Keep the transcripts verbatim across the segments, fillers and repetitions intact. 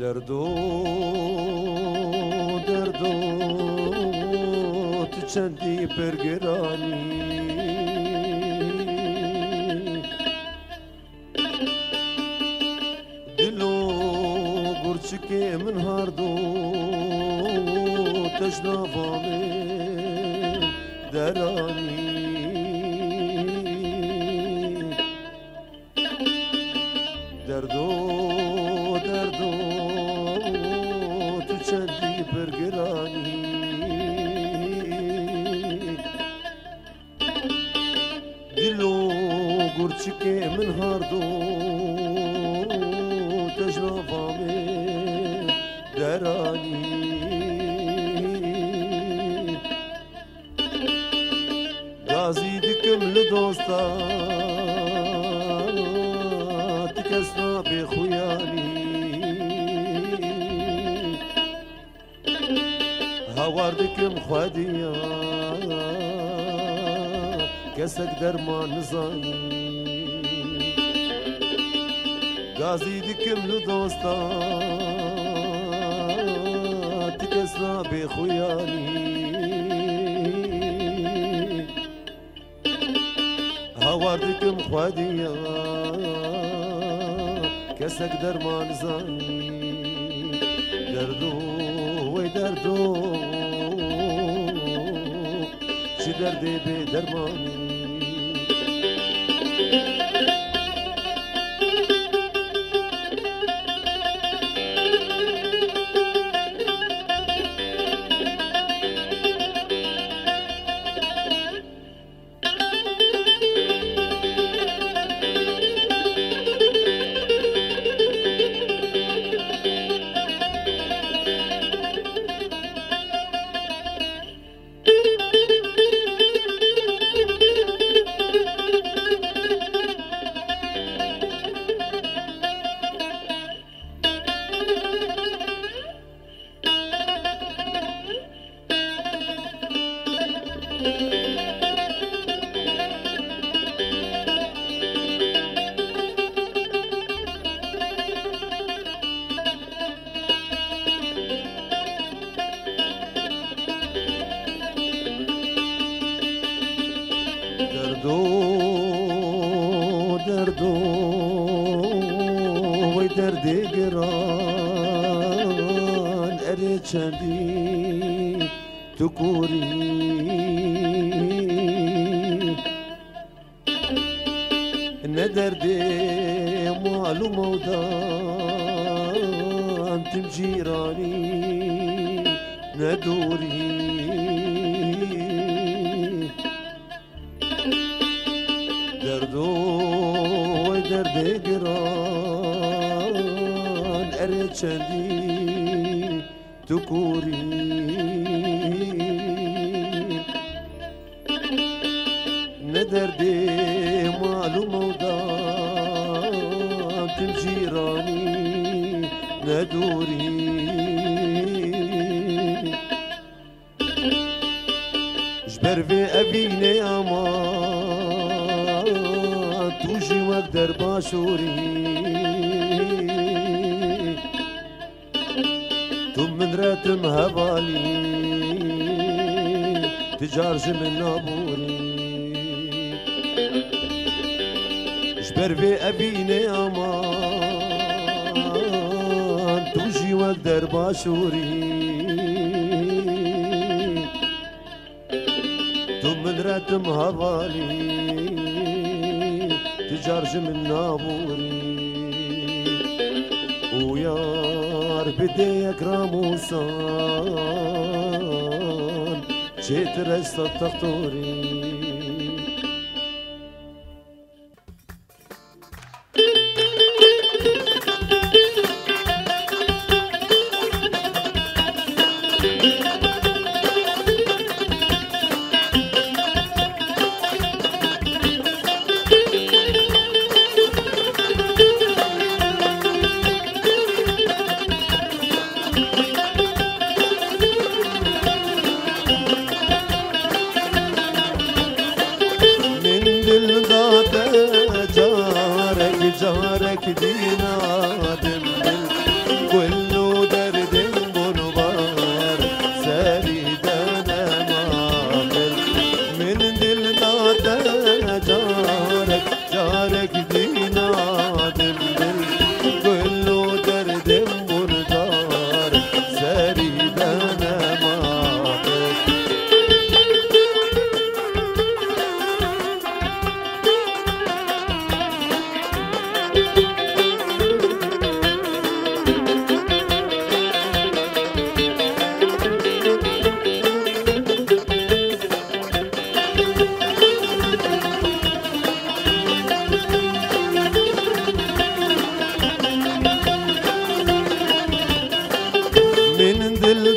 Derdo, derdo, tu çendî pir giranî. Dilo gurçikê min hardo, te ji nava min deranî. Derdo, derdo, tu çendî pir giranî. Dilo gurçikê min hardo, te ji nava min deranî. Gazî dikim li dosta, ti kes nabe xuyanî. Hawar dikim xwediya, kesek derman nizanî. Gazî dikim li dosta, ti kes nabe xuyanî. Hawar dikim xwediya, kesek derman zanî. Derdo, wey derdo, çi derdê bê dermanî. Derdo, derdo, wey derdê giran, erê çendî tu kûrî. Ne derdê mal û mewdan, tim cîranî, ne dûrî. Derdo, wey derdê giran, erê çendî tu kûrî. Ne derdê mal û mewdan, tim cîranî, ne dûrî. Ji ber vê evînê ama tu jî wek derbaşorî. Tu min re tim hevalî, ti car ji min naborî. Ji ber vê evînê aman, tu jî wek derbaşorî. Tu min re tim hevalî, ti car ji min naborî. Û yar bidê yek ramûsan, çêtir ez sed textorî. Min dil da te carek, carek dîna dim dim. Gul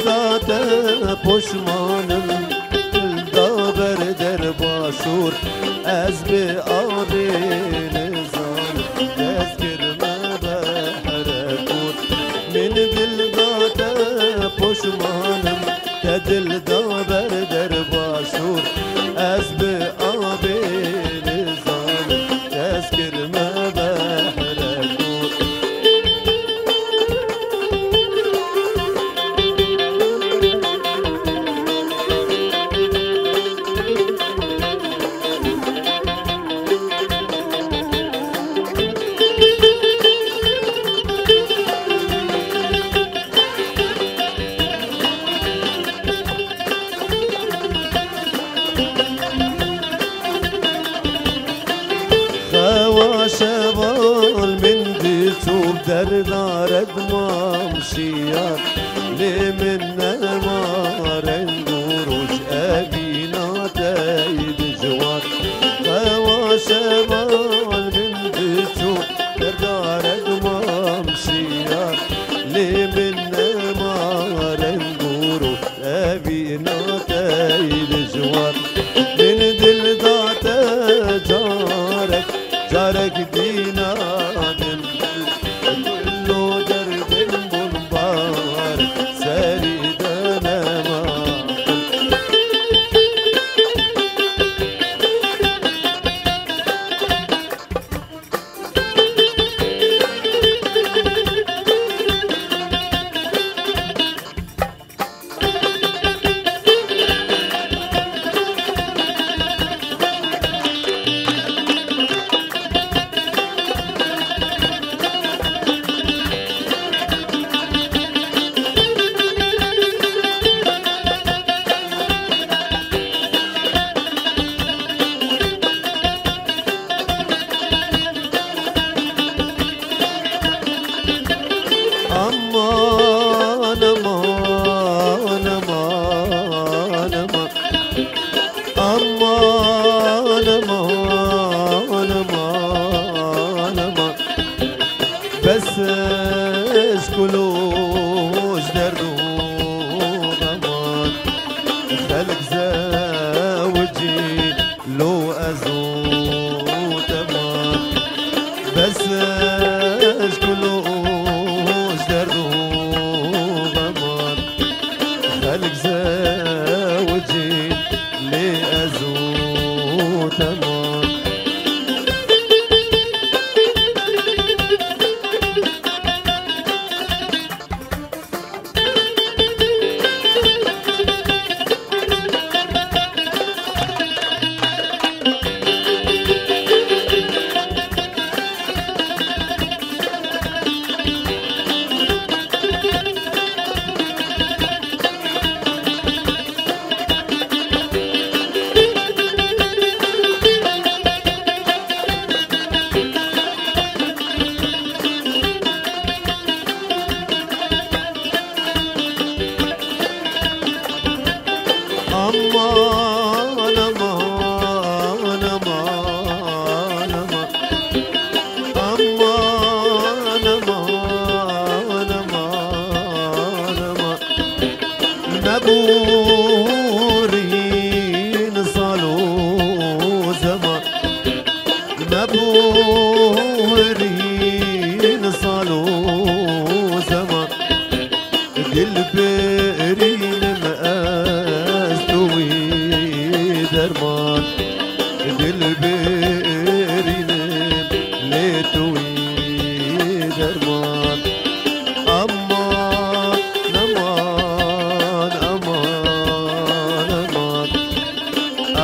Te poşmanim, da ber der başûr, ez bi avê nizanim, dest kirme behre kûr. Min dil da te poşmanim, te dil da ber der başûr, ez bi avê nizanim, dest kirme behre kûr. Xewa şeval min diçû, derdarek mam şiyar. Lê min nema reng û roj, evîna tey dijwar. Xewa şeval min diçû, derdarek mam şiyar. Lê min nema reng û roj, evîna tey dijwar. Min dil da te carek, carek dîna din. Kullo derdin bûn bar, serî de nema. Aman, aman, aman, aman. Aman, aman, aman, aman. Bes ez kulo ji derdo xeman. Xelk zewicî lo ez û te man. Bes ez kulo ji derdo xeman. Xelk zewicî lê ez û te man. Aman, aman, aman, aman. Aman, aman, aman, aman. Meborîn salo zeman. Meborîn salo zeman. Dilberînim ez tu wî derman. Dilberînim lê tu wî derman. Aman, aman, aman, aman.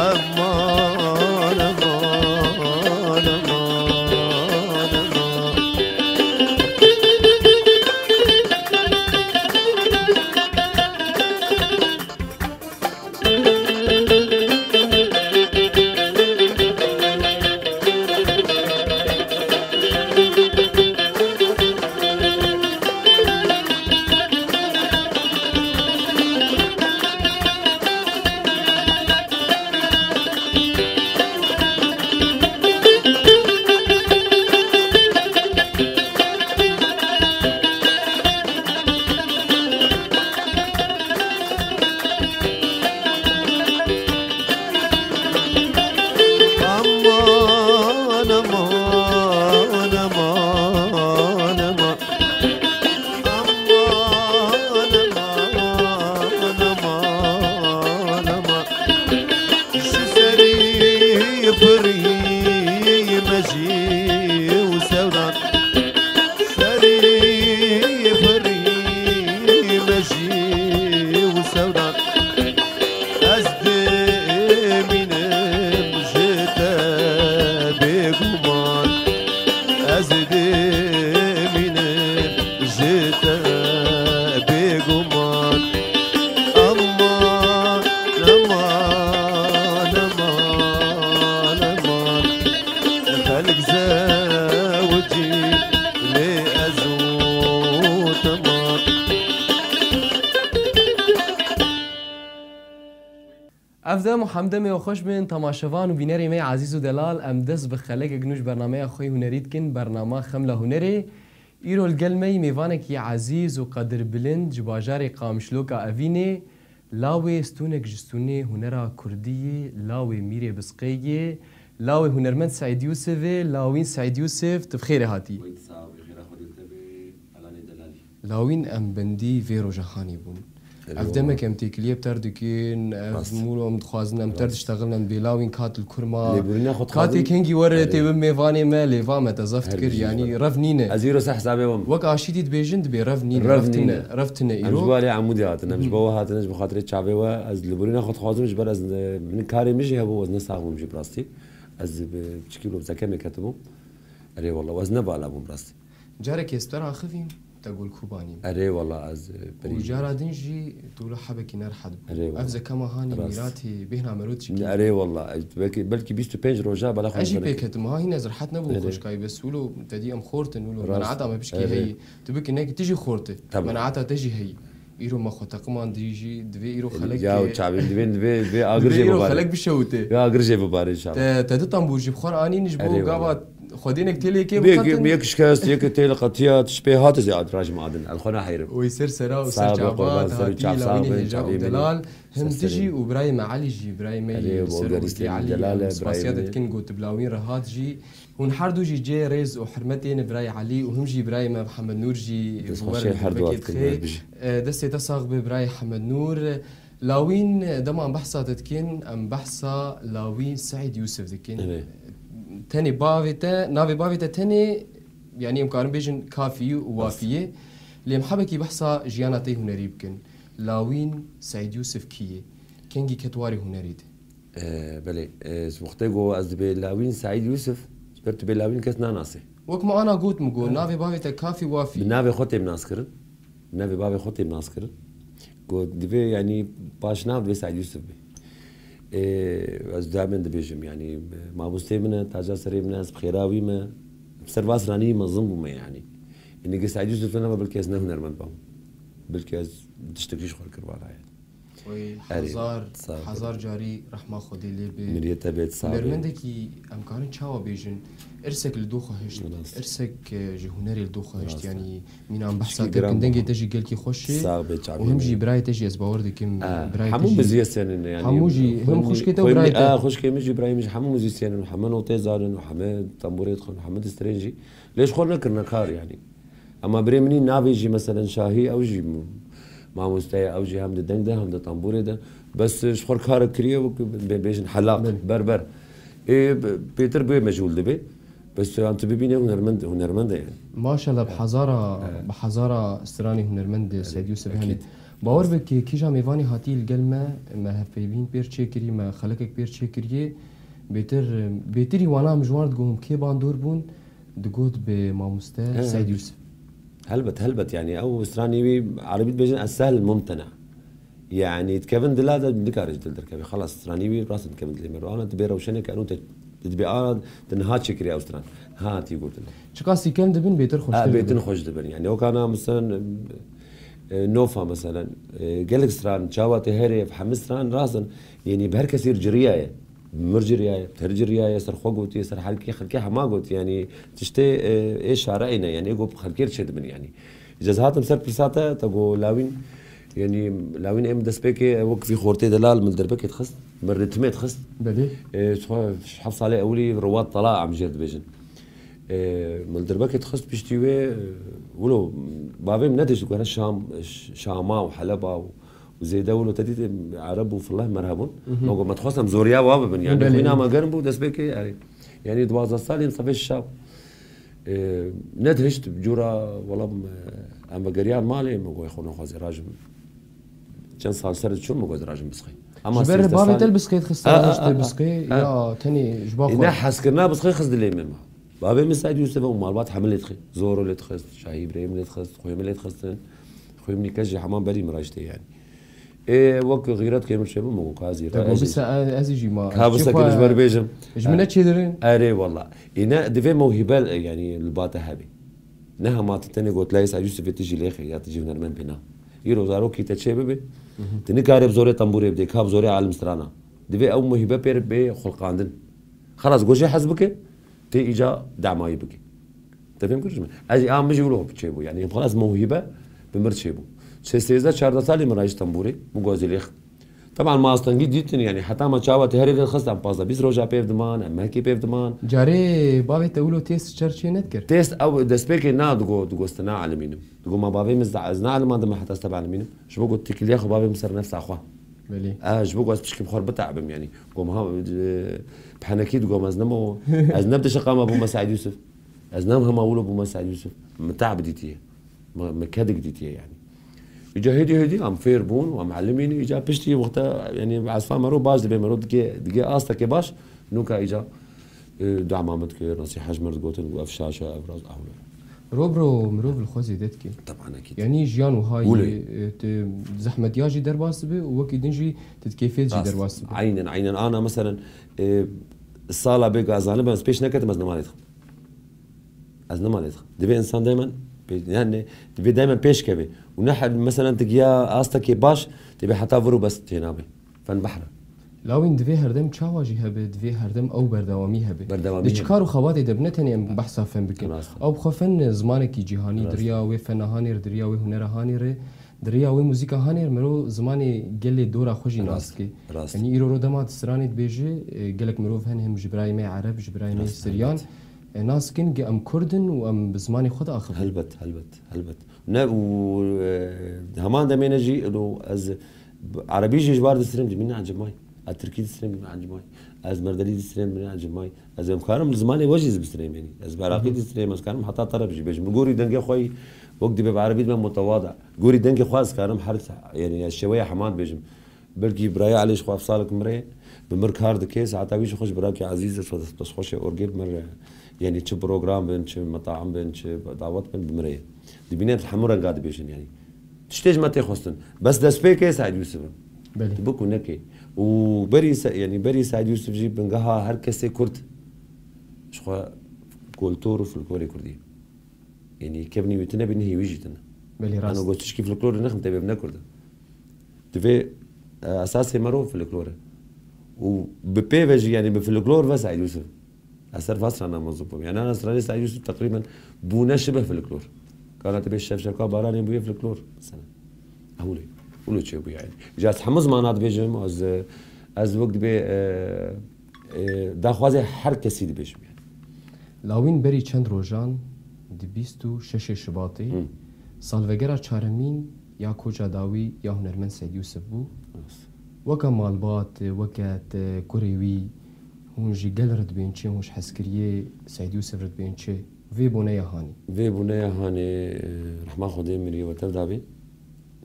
Aman, aman, aman, aman. Ev dem û hemdemê we xweş bin, temaşevan û bînerê me yê ezîz û delal, em dest bi xelekek nû ji bernameya xwe yê hunerî dikin, bernama Xemla Hunerê. Îro li gel me yî mêvanekî ezîz û qedirbilind ji bajarê Qamişloka Evînê, lawê stûnek ji stûnê hunera kurdî yê, lawê mîrê Bisqê yê, lawê hunermend Seîd Yûsif ê. Lawîn Seîd Yûsif, tu bi xêrê hatî. Wek sax bî, xêra Xwedê li te be, Elanê Delalî. Lawîn, em bendî vê roja hanê bûn. Erê Ev wala. Demek em têkiliyê bi ter dikin, ev Rast. mûro em dixwazin, em ter Rast. diştexilin, em bê lawîn kat li kur ma. Lêborîna xwe Katê dixwazin. kengî were Erê. tê bin mêvanê me, lê va me te zeft Her kir, bijî yanî ji we. rev nîne. Ez îro seh hesabê wem. Wek aşîtî dibêjin, dibê rev nîne, Rev rev tine, nîne. rev tine Em ji îro. bo alê Amûdê hatin, em ji Hı. bo we hatin, ji bo xatirê çavê we, ez lêborîna xwe dixwazim, ji ber ez ne, min karê min jî hebû, ez nesax bûm jî bi rastî. Ez bi çikî lo bi zekemê ketibûm. Erê wala, ez ne bala bûm bi rastî. Carekê ez te re axivîm, te got ku banîm. Erê wala ez, e, berî Û cara din jî tu wilo hebekî nerehet bû. Erê wala. Ev zekema hanî Rast. mîratê bêhna merût çikî. Erê wala, ez belkî, belkî bîst û pênc roja bala xwe Ez jî veke. pêketim ha, hîn ez rehet nebûm Erê. xweşkayî, bes wilo te dî em xort in, wilo Rast. menaeta me pişkî Erê. heyî. Tu bikî nekî tu jî xort î. Tamam. Menaeta te jî heyî. Îro me xwe teqimandî jî, divê îro Erê, xelek ya ke- çavên divê, divê, divê agir Divê jê îro bibare. xelek bişewite. Ya agir jê bibare inşallah. Te, te du tambûr jî bi xwe anîn ji bo Erê gava wala. Xwedênek têlê yekê Bir, bixetin. bir yek şikest, yek têl qetiya, tişpê hate zê ad rajim adin. El xwe naheyrim. Oy ser sera û Sağ ser be, çava, qurban, ser hatî çav, sağ lawînê be, hêja çavê û minî. delal. Him Ser tu jî serê. û birayê me Elî jî, birayê me Elî, yî li ser Olga Olgê Rîstemî Elî, Delal, em birayê spasiya min. te dikin, got bi lawîn re hat jî. Hûn her du jî cê rêz û hurmetê ne birayê Elî û him jî birayê me Mihemed Nûr jî Dest bi xweş wer ê, her du dibekê hat dikin, dixê. her bijî. E, destê te sax be birayê Hemed Nûr. Lawîn, dema em behsa te dikin, em behsa Lawîn Seîd Yûsif dikin. Evet. Tenê bavê te, navê bavê te tenê, yanî em karin bêjin Kafî û Wafî yê. Lê em hebekî behsa jiyana te yê hunerî bikin. Lawîn Seîd Yûsif kî yê? Kengî ket warê hunerî de? E, belê. E, wextê ku ez dibê Lawîn Seîd Yûsif, ji ber tu bê Lawîn kes nanase. Wek me ana got, min got, Ha. navê bavê te Kafî Wafî. Bi navê xwe têm nas kirin. Navê bavê xwe têm nas kirin. Got, divê, yanî, paş nav divê Seîd Yûsif be. E, ez daîmen dibêjim, yanî, mamosteyê min e, taca serê min e, ez bi xêra wî me. Bi ser va stranî mezin bûme, yanî. Yanî, ge Seîd Yûsif nema, belkî ez ne hunermend bam. Belkî ez tiştekî ji xwe kir vana, yanî. Oy, Erê, hezar, sağ ol. hezar carî rehma Xwedê lê bê. Miriyê te bê, sağ bê. Hunermendekî em karin çawa bêjin? Irsek li dû xwe hişt. Rast. Irsek, e, ji hunerê li dû xwe hişt. Rast. Yanî mîna em behsa Çikî te giran dikin, dengê bû. te jî gelkî xweş e. Sağ bê, çavê Û him min. jî birayê te jî ez bawer dikim, Ha, birayê te hemû jî. muzîsyen in, yanî Hemû jî, hûn him xwişkê te û hûn birayê te. Ha, xwişkê min jî, birayê min jî, hemû muzîsyen in, heme notê zanin û heme tembûrê dixwin, heme distrên jî. Lê ji xwe nekirine kar, yanî. Ema birê min î navê jî, meselen, Şahî, ew jî mamoste ye, ew jî hem di deng de, hem di tambûrê de. Bes ji xwe kar kiriye, wek bê-, bêjin helaq, Belê. berber. Ê, b-, pêtir bê meşgûl dibe. Bes tu, an tu bibîne hunermend, hunermend e yani. Maşallah, bi hezara, Evet. bi hezara stranê hunermend Seyd Yûsif hene. Ekîd. Bawer be ki kîja mêvanî hatî li gel me, me hevpeyvîn pêr çêkirî, me xelekek pêr çêkiriye. Bêtir, bêtirî wana min ji wan digohim kê bandor bûn, digot bi mamoste Evet. Seyd Yûsif. Helbet, helbet, yani ew stranê wî, erebî dibêjin, es-sehl mumtena. Yani dikevin dila de, nikare ji dil derkeve. Xelas, stranî wî rast dikevin dilê me. Ana dibê rewşeneke eno te, dibê ana te niha çêkirî ew stran. Niha hatî gotin. Çiqas î kem dibin, bêtir xweştir Ha, bêtin dibin. xweş dibin. Yani o kana, misal, e, nofa, meselen, e, gelek stran, çawa te herê, hemî stran rast in. Yani bi her kesî ciriya ye. Mir ciriya ye, ter ciriya ye, ser xwe gotiye, ser helkê, xelkê hema gotiye. Yani tiştê, e, ê şareî ne. Yani ê got xelkê çê dibin yani. Îca ez hatim ser pirsa te, te got lawîn, yanî lawîn em destpêkê wek vî xortê delal min li derbekê dixist, min ritmê dixist. Belê. Ê, ji xwe heft salê ewilî riwat tala em jê dibêjin. Ê, min li derbekê dixist piştî wê, e, wilo bavê min nedişt, guhere Şam, Ş-, Şama û Heleba û, û zêde wilo te dît, e, Ereb û fileh merhebûn. Mhm. Ma got, me dixwest em zoriya wa bibin. Yani Belê. xwîna me germ bû, destpêkê, yani, yani duwazdeh salî em sefê şişa. E, nedihişt, cûra, wela, em, em vegeriyan malê, min got, "Xwe nexwazê rajim." Çend sal ser diçûm, min got, "Rajim bisxê." Ama Ji ber sêzdeh bavê sal te li bisxê dixist, A, a, hiştê a, a, bisxê, a. ya tenê ji ba E, xwe. ne hezkirina bisxê xist dilê me ma. Bavê min Seyd Yûsif û malbat hemî lê dixê. Zoro lê dixist, Şahî Birê min lê dixist, xwê min lê dixistin, xwê min kes jî heman berî min rajtê yani. Ê, wek xîret kê min çêbû, min got, "Ka ez î Te re, got, ez "Bisa, ez, ez jî ma, Ka ez çi bisa xwe, kê ji ber bêjim?" ji min Ha. neçêdirin. Erê wela. Îne divê mewhîbe, e, yani li ba te hebe. Ne hema tu tenê got, "Layê Seyd Yûsifê tu jî lêxê ya tu jî hunermend bê." Na. Îro zarokî te çê bibe. Mhm. Tu nikare bi zorê tembûrê bidê, ka bi zorê alim strana. Divê ew muhîbe pê bê xulqandin. Xelas, go jê hez bike, tê îca damayî bike. Te fêm kir ji min? Ez ê, a min jî wilo çêbû. Yanî, xelas, muhîbe bi mir çêbû. Sê-, sêzdeh çardeh salî min rayî ji tembûrê, min go ez ê lêxim. Teban, ma astengî dîtin, yanî, heta me çawa te herê xist, em pazdeh bîst roja pêv diman, em mehkê pêv diman. Carê bavê te wilo têst çer çê nedikir? Têst ew destpêkê na digo, digo ez te naelimînim. Digo ma bavê min ez, ez naelimandime heta ez te bielmînim. Ji bo ku tikiliya xwe bavê min ser nefsa xwe. Belê. E, ji bo ku ez pişkî bi xwe bite'bim, yanî. Gom ha, e, bi henekî digom ez nemo, ez ne bi dişiqa me bûme Seîd Yûsif. Ez ne hema wilo bûme Seîd Yûsif. Min te'b dîtiye. Min, min kedik dîtiye, yanî. Îca hêdî hêdî em fêr bûn, em elimîn, îca piştî wexta, yanî, esfa mero baş dibe, mero dike, dike astekê baş, nûka îca, e, dua ma min dikir, nasîha ji mir digotin, got, ev şaş e, ev rast, ew ne. Mirov biro, mirov li xwe zêde dike. Teban, ekîd. Yanî jiyan wiha yî, Wilo. e, tu zehmetiya jî derbas dibe û wekî din jî tu di kêfê jî Rast. derbas dibe. Aynen, aynen. Ana, meselen, e, sala bê ku ez zanibim, ez pêş neketim, ez nimalê dixim. Ez nimalê dixim. Divê insan daymen pê-, yani, divê daymen pêş keve. Û ne her, meselen, tu giya astekê baş, divê heta vir û bes tênabe. Fen behre. Lawîn divê herdem çawa jî hebe, divê herdem ew berdewamî hebe. Berdewamî Di çi hebe. kar û xebatê de bi ne tenê em behsa fen bikin. Rast. Ew bi xwe fen zimanekî cîhanî, Rast. di riya wê fena hanê re, di riya wê hunera hanê re, di riya wê muzîka hanê re, miro zimanê gelê dora xwe jî nas Rast. dike. Rast. Yanî îro ro dema di stranê dibêje, e, gelek mirov hene hem ji birayê me Ereb, ji birayê me Rast, Siryan, helbet. e, nas dikin, ge em Kurd in û em bi zimanê xwe diaxivin. Helbet, helbet, helbet. Ne, û, e, heman demê ne jî, û ez b-, erebî jî ji bar distirêm, min encimay. Ez tirkî distirêm, min encimay. Ez merdelî distirêm, min encimay. Ez em karim li zimanê we jî ez bistirêm, yanî. Ez bi iraqî Hı hı. distirêm, ez karim heta tereb jî bêjim. Li gorî dengê xwe yî, wek dibe bi erebî dibe mutewada. Gorî dengê xwe ez karim her, yanî, ez şêweya heman dibêjim. Belkî birayê Elî ji xwe ev salek mire, bi mir kar dike, saeta wî jî xwe ji birakê ezîz, ji xwe destxweşê orgê bi mir, yanî çi program bin, çi metaim bin, çi dawet bin, bi mir e. Dibîne hemû renga dibêjin, yanî. Tiştê ji me tê xwestin. Bes destpêkê Seîd Yûsif e. Belê. Tu bik û nekê. Û berî Se-, yanî berî Seîd Yûsif jî bingeha her kesê Kurd ji xwe kultur û folklorê Kurdî. Yanî kevnî wî tune bî, nihî wî jî tune. Belê, rast. Ano got tişkî folklorê nexim tê bê ne Kurd e. Divê, e, esasê mero folklor e. Û bi pê ve jî, yanî bi folklor ve Seîd Yûsif. Ez ser va strana mezin bûm. Yanî ana stranê Seîd Yûsif teqrîben bûne şibe folklor. Kana te bê şevşevka baranê bûye folklor, mesela. Ewlê. Wilo çêbûye, yanî. Ji ez hemû zimana dibêjim, ez, ez wek dibê, e, e, daxwazê her kesî dibêjim, yanî. Lawîn berî çend rojan, di bîst û şeşê Şibatê, Hı. salvegera çaremîn ya koça dawî ya hunermend Seîd Yûsif bû. Rast. Weke malbat, weke te kurê wî, hûn ji gel re dibên çi, hûn ji hezkiriyê Seîd Yûsif re dibên çi? Vê boneya hanî. Vê boneya hanê, e, rehma Xwedê mirî we tev dabê.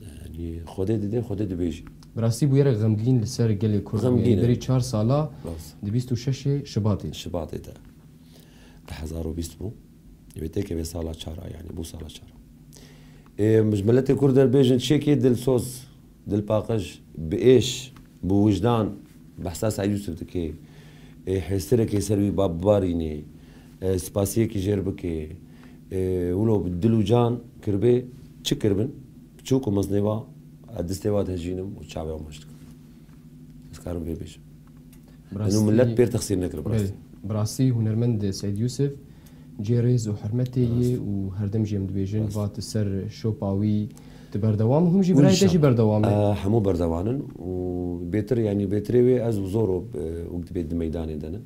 Yanî Xwedê didê, Xwedê dibêjî. Bi rastî bûyerek xemgîn li ser gelê Kurd. Xemgîn Yanî e. berî çar sala, Rast. di bîst û şeşê Şibatê. Şibatê de. Di hezar û bîst bû. Wê têkevê sala çar a, yanî bû sala çar a. Ê, ji miletê Kurd de bêjin çêkê dilsoz, dilpaqij, bi êş, bi wijdan, behsa Seîd Yûsif dike. Ê, hêstirekê ser wî ba-, bibarînê. Ê, spasiyekî jêr bike. Ê, wilo bi dil û can kiribê, çi kiribin? Çûk û mezinê wa, ez distê wa dihejînim û çavê wa maç dikim. Ez karim vê bêjim. Bi Eno rastî, milet pêr texsîr nekir, bi rastî. Belê. Bi rastî hunermend Seîd Yûsif cihê rêz û hurmetê yê Rast. û herdem jî em dibêjin, Rast. va tu ser şopa wî tu berdewam, hûn jî Û birayê te jî inşallah. berdewam e. E, hemû berdewan in û bêtir, yanî bêtirê wê ez û zor o, e, wek dibê di meydanê de ne.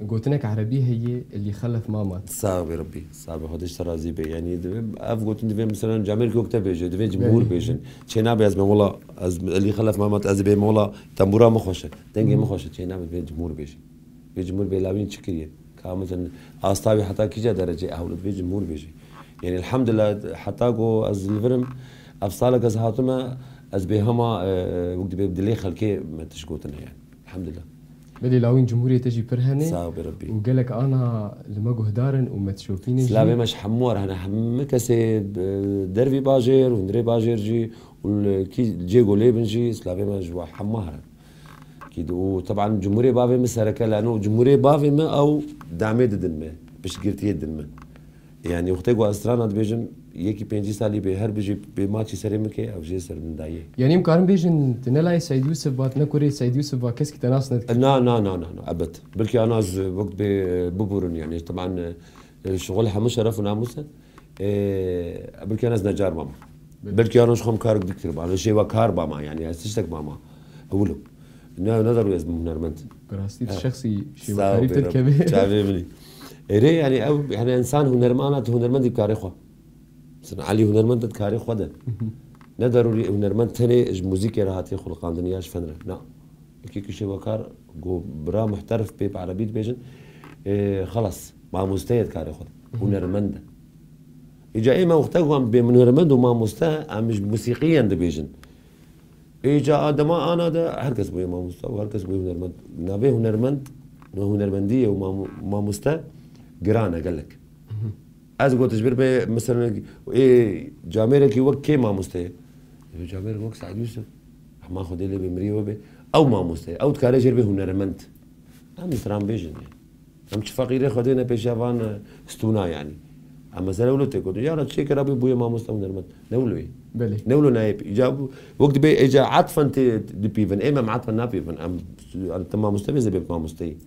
Gotinek erebî heye, Elî Xelef Mamat. Sax be Rebbî, sax be, Xwedê ji te razî be. Yanî divê, ev gotin divê, meselen, camêrkî wek te bêje, divê cumhur Belê. bêjin. Çê nabe ez me wela, ez Elî Xelef Mamat, ez bê me wela, tembûra min xweş e, dengê min Hı. xweş e, çê nabe divê cumhur bêjin. Vê cumhur bê Lawîn çi kiriye? Ka, meselen, asta wî heta kîja derecê ew li divê cumhur bêjî. Yanî, elhamdulillah, heta ku ez li vir im, ev salek ez hatime, ez bê hema, e, wek dibê dilê xelkê me tişt gotine, yanî. Elhamdulillah. Belê, Lawîn, cumhuriyê te jî pir hene Sağ be Rebbî. û gelek ana li me guhdar in û me dişopînin jî. Silavê me ji hemû re hene, hemû kesê, e, dervî bajêr, hundirê bajêr jî û li kî cê ku lê bin jî, silavê me ji we hema here. Kî di-, û teban cumhurê bavê min sereke lano, cumhurê bavê min ew damê didin me, piştgirtiyê didin me. Yani wextê ku ez strana dibêjim, yekî pêncî salî bê, her bijî bê maçî serê min ke, ew jê ser min dayê. Yani em karin bêjin, tu ne layê Seyd Yusuf ba, tu ne kurê Seyd Yusuf ba, keskî te nas nedikir? Na, na, na, na, na, ebed. Belkî ana ez wek bê biburin yani, teban, e, şixul hemû şeref û namûs e. E, belkî ana ez necar mama. Belkî. Belkî ana ji xwe em kar dikir ba, şêwekar bama yani, ez tiştek mama. Ewilo. Ne, ne darû ez bim hunermend. Bi rastî tu şexsî şêwekarî pêr kevê. Çavê min. Erê, yani ew, yani insan hunermana, tu hunermendî karê xwe. Mesela Elî hunermend di karê xwe de. Ne darûrî hunermend tenê ji muzîkê re hatiye xuliqandin ya ji fen re. Na. Yekî ku şêwekar ku bira muhterif pê bi erebî dibêjin, e, xelas, mamoste ye di karê xwe de. Hunermend e. Îca ê me wexte ku em bê hunermend û mamoste, em ji musîqiyen dibêjin. Îca a dema ana de her kes bûye mamoste û her kes bûye hunermend. Navê hunermend, hunermendiyê û mamu-, mamoste giran e gelek. Ez got ji bir bê, mesela, ê camêrekî wek kê mamoste ye? Ê camêrek wek Seîd Yûsif. Hema Xwedê lê bê, mirî we bê. Ew mamoste ye. Ew dikare jêr bê hunermend. Em stranbêj in yani. Em çi feqîrê Xwedê ne pêşiya van, e, stûna yani. Em mesele wilo tê gotin. Ya ra çê kira bû bûye mamoste hunermend. Ne wilo ye. Belê. Ne wilo nayê pê. Îca bu, wek dibê, îca etfen tê dipîvin. Êm em etfen napîvin. Em, em te mamoste bê, zê bê mamosteyî.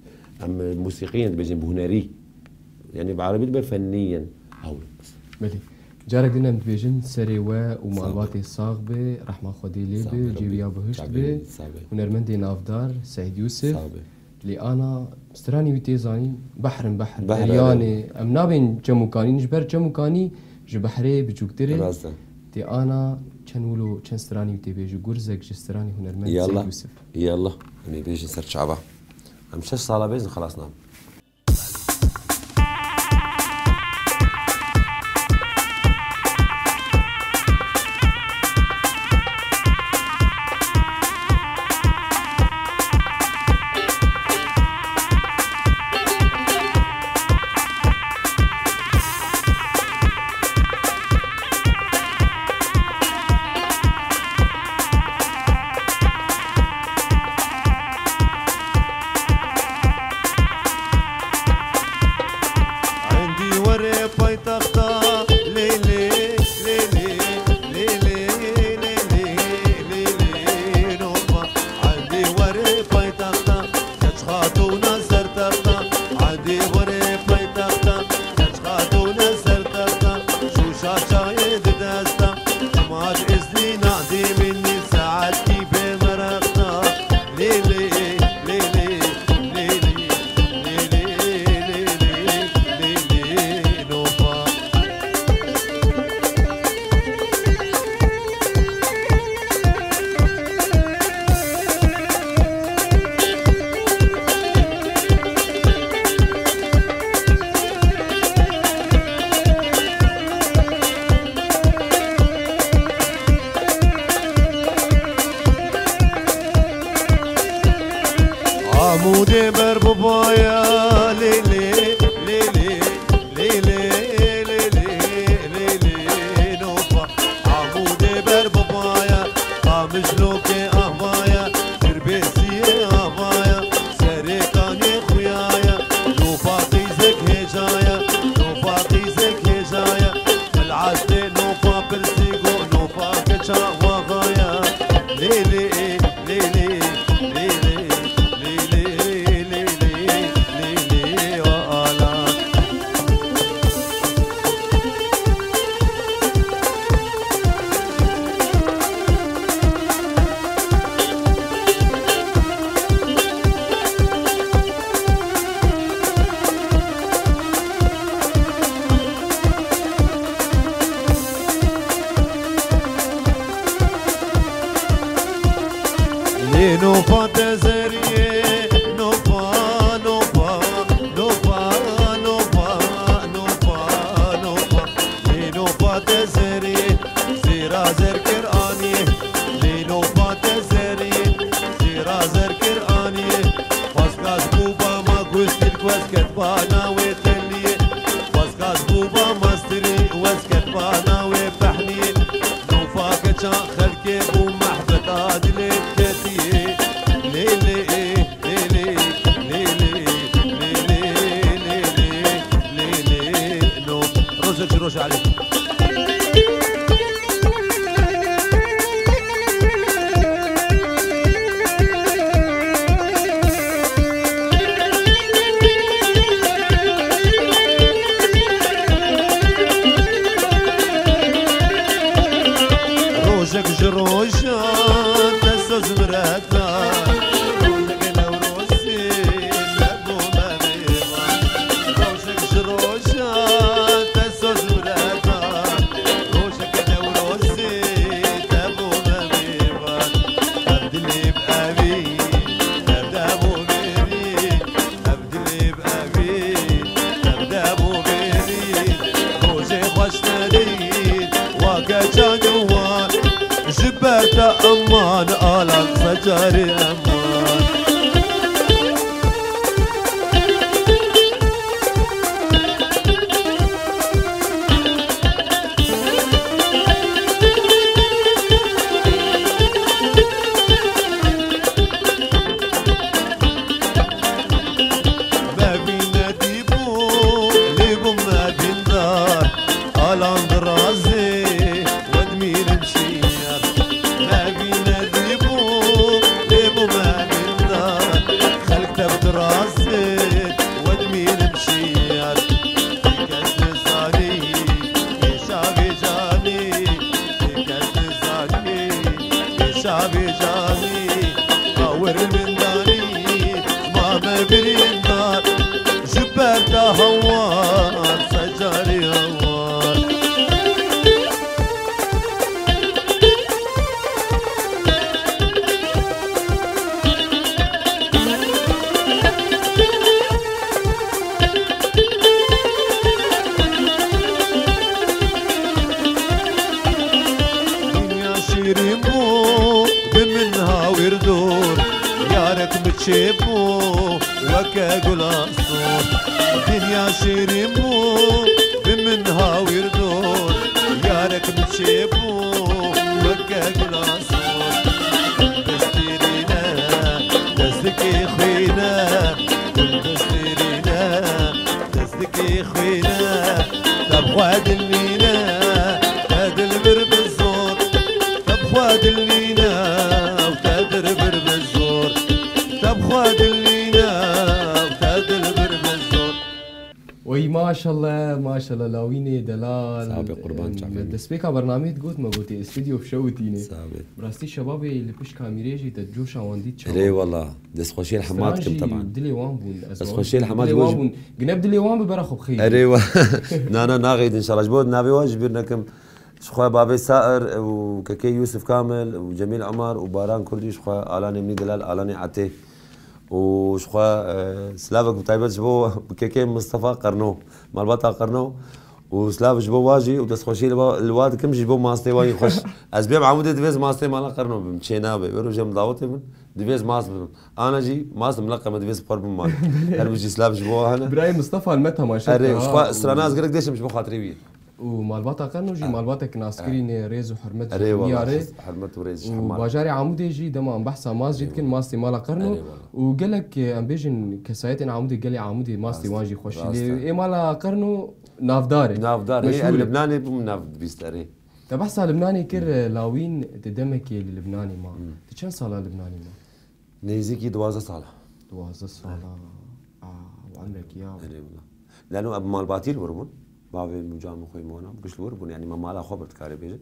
Em, e, musîqiyên dibêjin bi hunerî. Yani bi erebî dibe fennî yên. Hewlin. Belê. Carek din em dibêjin serê we û malbatê sax be, rehma Xwedê lê be, cêwiya bihişt be. Hunermendê navdar Seîd Yûsif. Sax be. Lê ana stranî wî tê zanîn, behr in, behr, deryan e. Em nabên çem û kanîn, ji ber çem û kanî ji behrê biçûktir e. Rast e. Tê ana çend wilo, çend stranî wî tê bê, ji gurzek, ji stranî hunermend Seîd Yûsif. Yallah. Em ê bêjin ser çava. Em şeş sala bêjin, xelas nabin. Endî were paytexta, lê lê, lê lê, lê lê, lê lê, lê lê, noba. Endî were paytexta, keç xatûna ser texta. Endî were paytexta, keç xatûna ser texta. Şûşa çayê di desta, çima di iznî nadî min nî saetkî bê merexta. Lê lê, lê lê, lê lê, lê lê, lê lê, lê lê, noba. Amûdê ber bibaya, lê lê, lê lê, lê lê, lê lê, lê lê, noba. Amûdê ber bibaya, Qamişlokê avaya, Dirbêsiyê avaya, Serê Kanê xuyaya, noba qîzek hêjaya, noba qîzek hêjaya. Milestê noba pirsî got, noba keça waxaya. Lê lê, lê lê, lê lê, lê lê, lê lê, lê lê, wa ala. Lê noba te zeriyê, noba, noba, noba, noba, noba, noba. Lê noba te zeriyê, zêra zer kir aniyê. Lê noba te zeriyê, zêra zer kir aniyê. Paskas bû ba ma gustîl ku ez ket ba navê teliyê. Paskas bû ba mastirî ku ez ket ba navê pehniyê. Noba keça xelkê bû mehbeta dilê ketiyê. Lê lê, lê lê, lê lê, lê lê, lê lê, lê lê, no. Ji roja te soz min re da, rojek Newrozê te bo me mêvan. Rojek ji roja te soz min re da, rojek Newrozê te bo me mêvan. Ev dilê bi evî, ev dev û bêrî, ev dilê bi evî, ev dev û bêrî, rojê xweş te dît, wa keça ciwan, ji ber te eman, alan qise carê eman. Mevîne dîbû, lê bû mevîndar. Alan dirazê, we dimînim şiyar. Mevîne dîbû, lê bû mevîndar. Xelk te bi dirazê, we dimînim şiyar. Ti kes nizanî, êşa vê canî. Ti kes nizanî, êşa vê canî. Awir min danî, mame birîndar. Ji ber te hawar, secarê hawar. Dinya şîrîn bû, bi min hawir dor, yarek bi çêbû, weke gula sor. Dinya şîrîn bû, bi min hawir dor, yarek bi çêbû, weke gula sor. Destîrîne, destikê xwîne, gul destîrîne, destikê xwîne, te bi xwe dil nîne, te dilbir bi zor, te bi xwe dil nîne, te dilbir bi zor, te bi xwe dil nîne, te dilbir bi zor. Oy, maşallah, maşallah, lawînê delal. Sabe qurban çavê min. Destpêka bernameyê digot, me gotê, stûdyo fişewitîne. Sabe. Bi rastî şebabê li pişt kamîrê jî te coşa wan dît çawa. Erê wala, destxweşiyê li Hema dikim teban. Dilê wan bûn. Destxweşiyê li Hema dilê wan bûn. Gine bi dilê wan bi bera xwe bixeyî. Erê wa. Na, na, naxeyî inşallah. Ji bo navê wan ji bîr nekim. Ji xwe bavê Sair û kekê Yusuf Kamil û Cemîl Omar û Baran Kurdî, ji xwe Alanê Mî Delal, Alanê Etê. Û ji xwe, e, silavek bi taybet ji bo kekê Mistefa Qerno, malbata Qerno. Û silav ji bo wa jî û destxweşî li wa, li wa dikim jî ji bo mastê wa yî xweş. Ez bêm Amûdê divê ez mastê mala Qerno bim. Çê nabe. Wê rojê min dawetê bin. Divê ez mast bibim. Ana jî mast mileqe me divê ez xwar bim mal. Her bijî silav ji bo wa hene. Birayê Mistefa li me temaşe dike. Erê, ji xwe strana ez gelek dêşim ji bo xatirê wî. Û malbata Qerno jî malbatek naskirî nê rêz û hurmet ji hemî re. Erê wala, hurmet û rêz ji hema re. Û bajarê Amûdê jî dema em behsa mast jî dikin, mastê mala Qerno. Erê wala. Û gelek, e, em bêjin kesayetên Amûdê, gelê Amûdê mastê wan jî xweş e. Rast e. Lê ê mala Qerno navdar e. Navdar e. Meşhûr e. Libnanê bû min nav dibîst erê. Te behsa Libnanê kir, e, lawîn di demekê li Libnanê ma. Hmm. Tu çend sala Libnanê ma? Nêzîkî duwazdeh sal e. Duwazdeh sal e. Aa, û emrekî ya. Erê wala. Lano em malbatî li wir bûn. Bavê min, camê xwe, min wana giş li wir bûn. Yanî me mala xwe bir dikarê bêjin.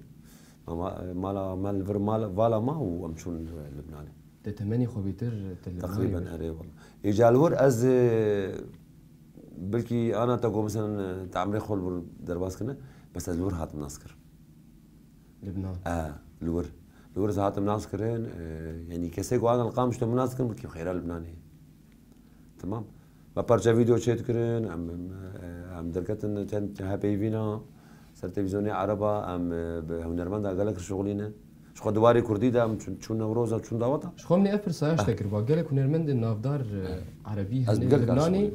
Me ma-, mala me li vir mal, vala ma û em çûn Libnanê. Te temenê xwe bêtir te Libnanê bir. Teqrîben, erê wala. Îca li wir ez, e, belkî ana te got, meselen, e, te emrê xwe li wir derbas kirine, bes ez li wir hatim nas kir. Libnan. E, li wir. Li wir ez hatim nas kirin, e, yanî kesê ku ana li Qamişlo min nas kirin, wekî xêra Libnanê. Tamam. Me parça vîdeo çêdikirin, em, em, e, em derketin çend hepeyvîna ser televîzyonê Ereba, em, e, bi hunermenda gelek re şixulîne. Ji xwe di warê kurdî de em çûn, çûn Newroza, çûn daweta. Ji xwe min ê ev pirsa ji te kiriba. Gelek hunermendên navdar, e, erebî hene li Libnanê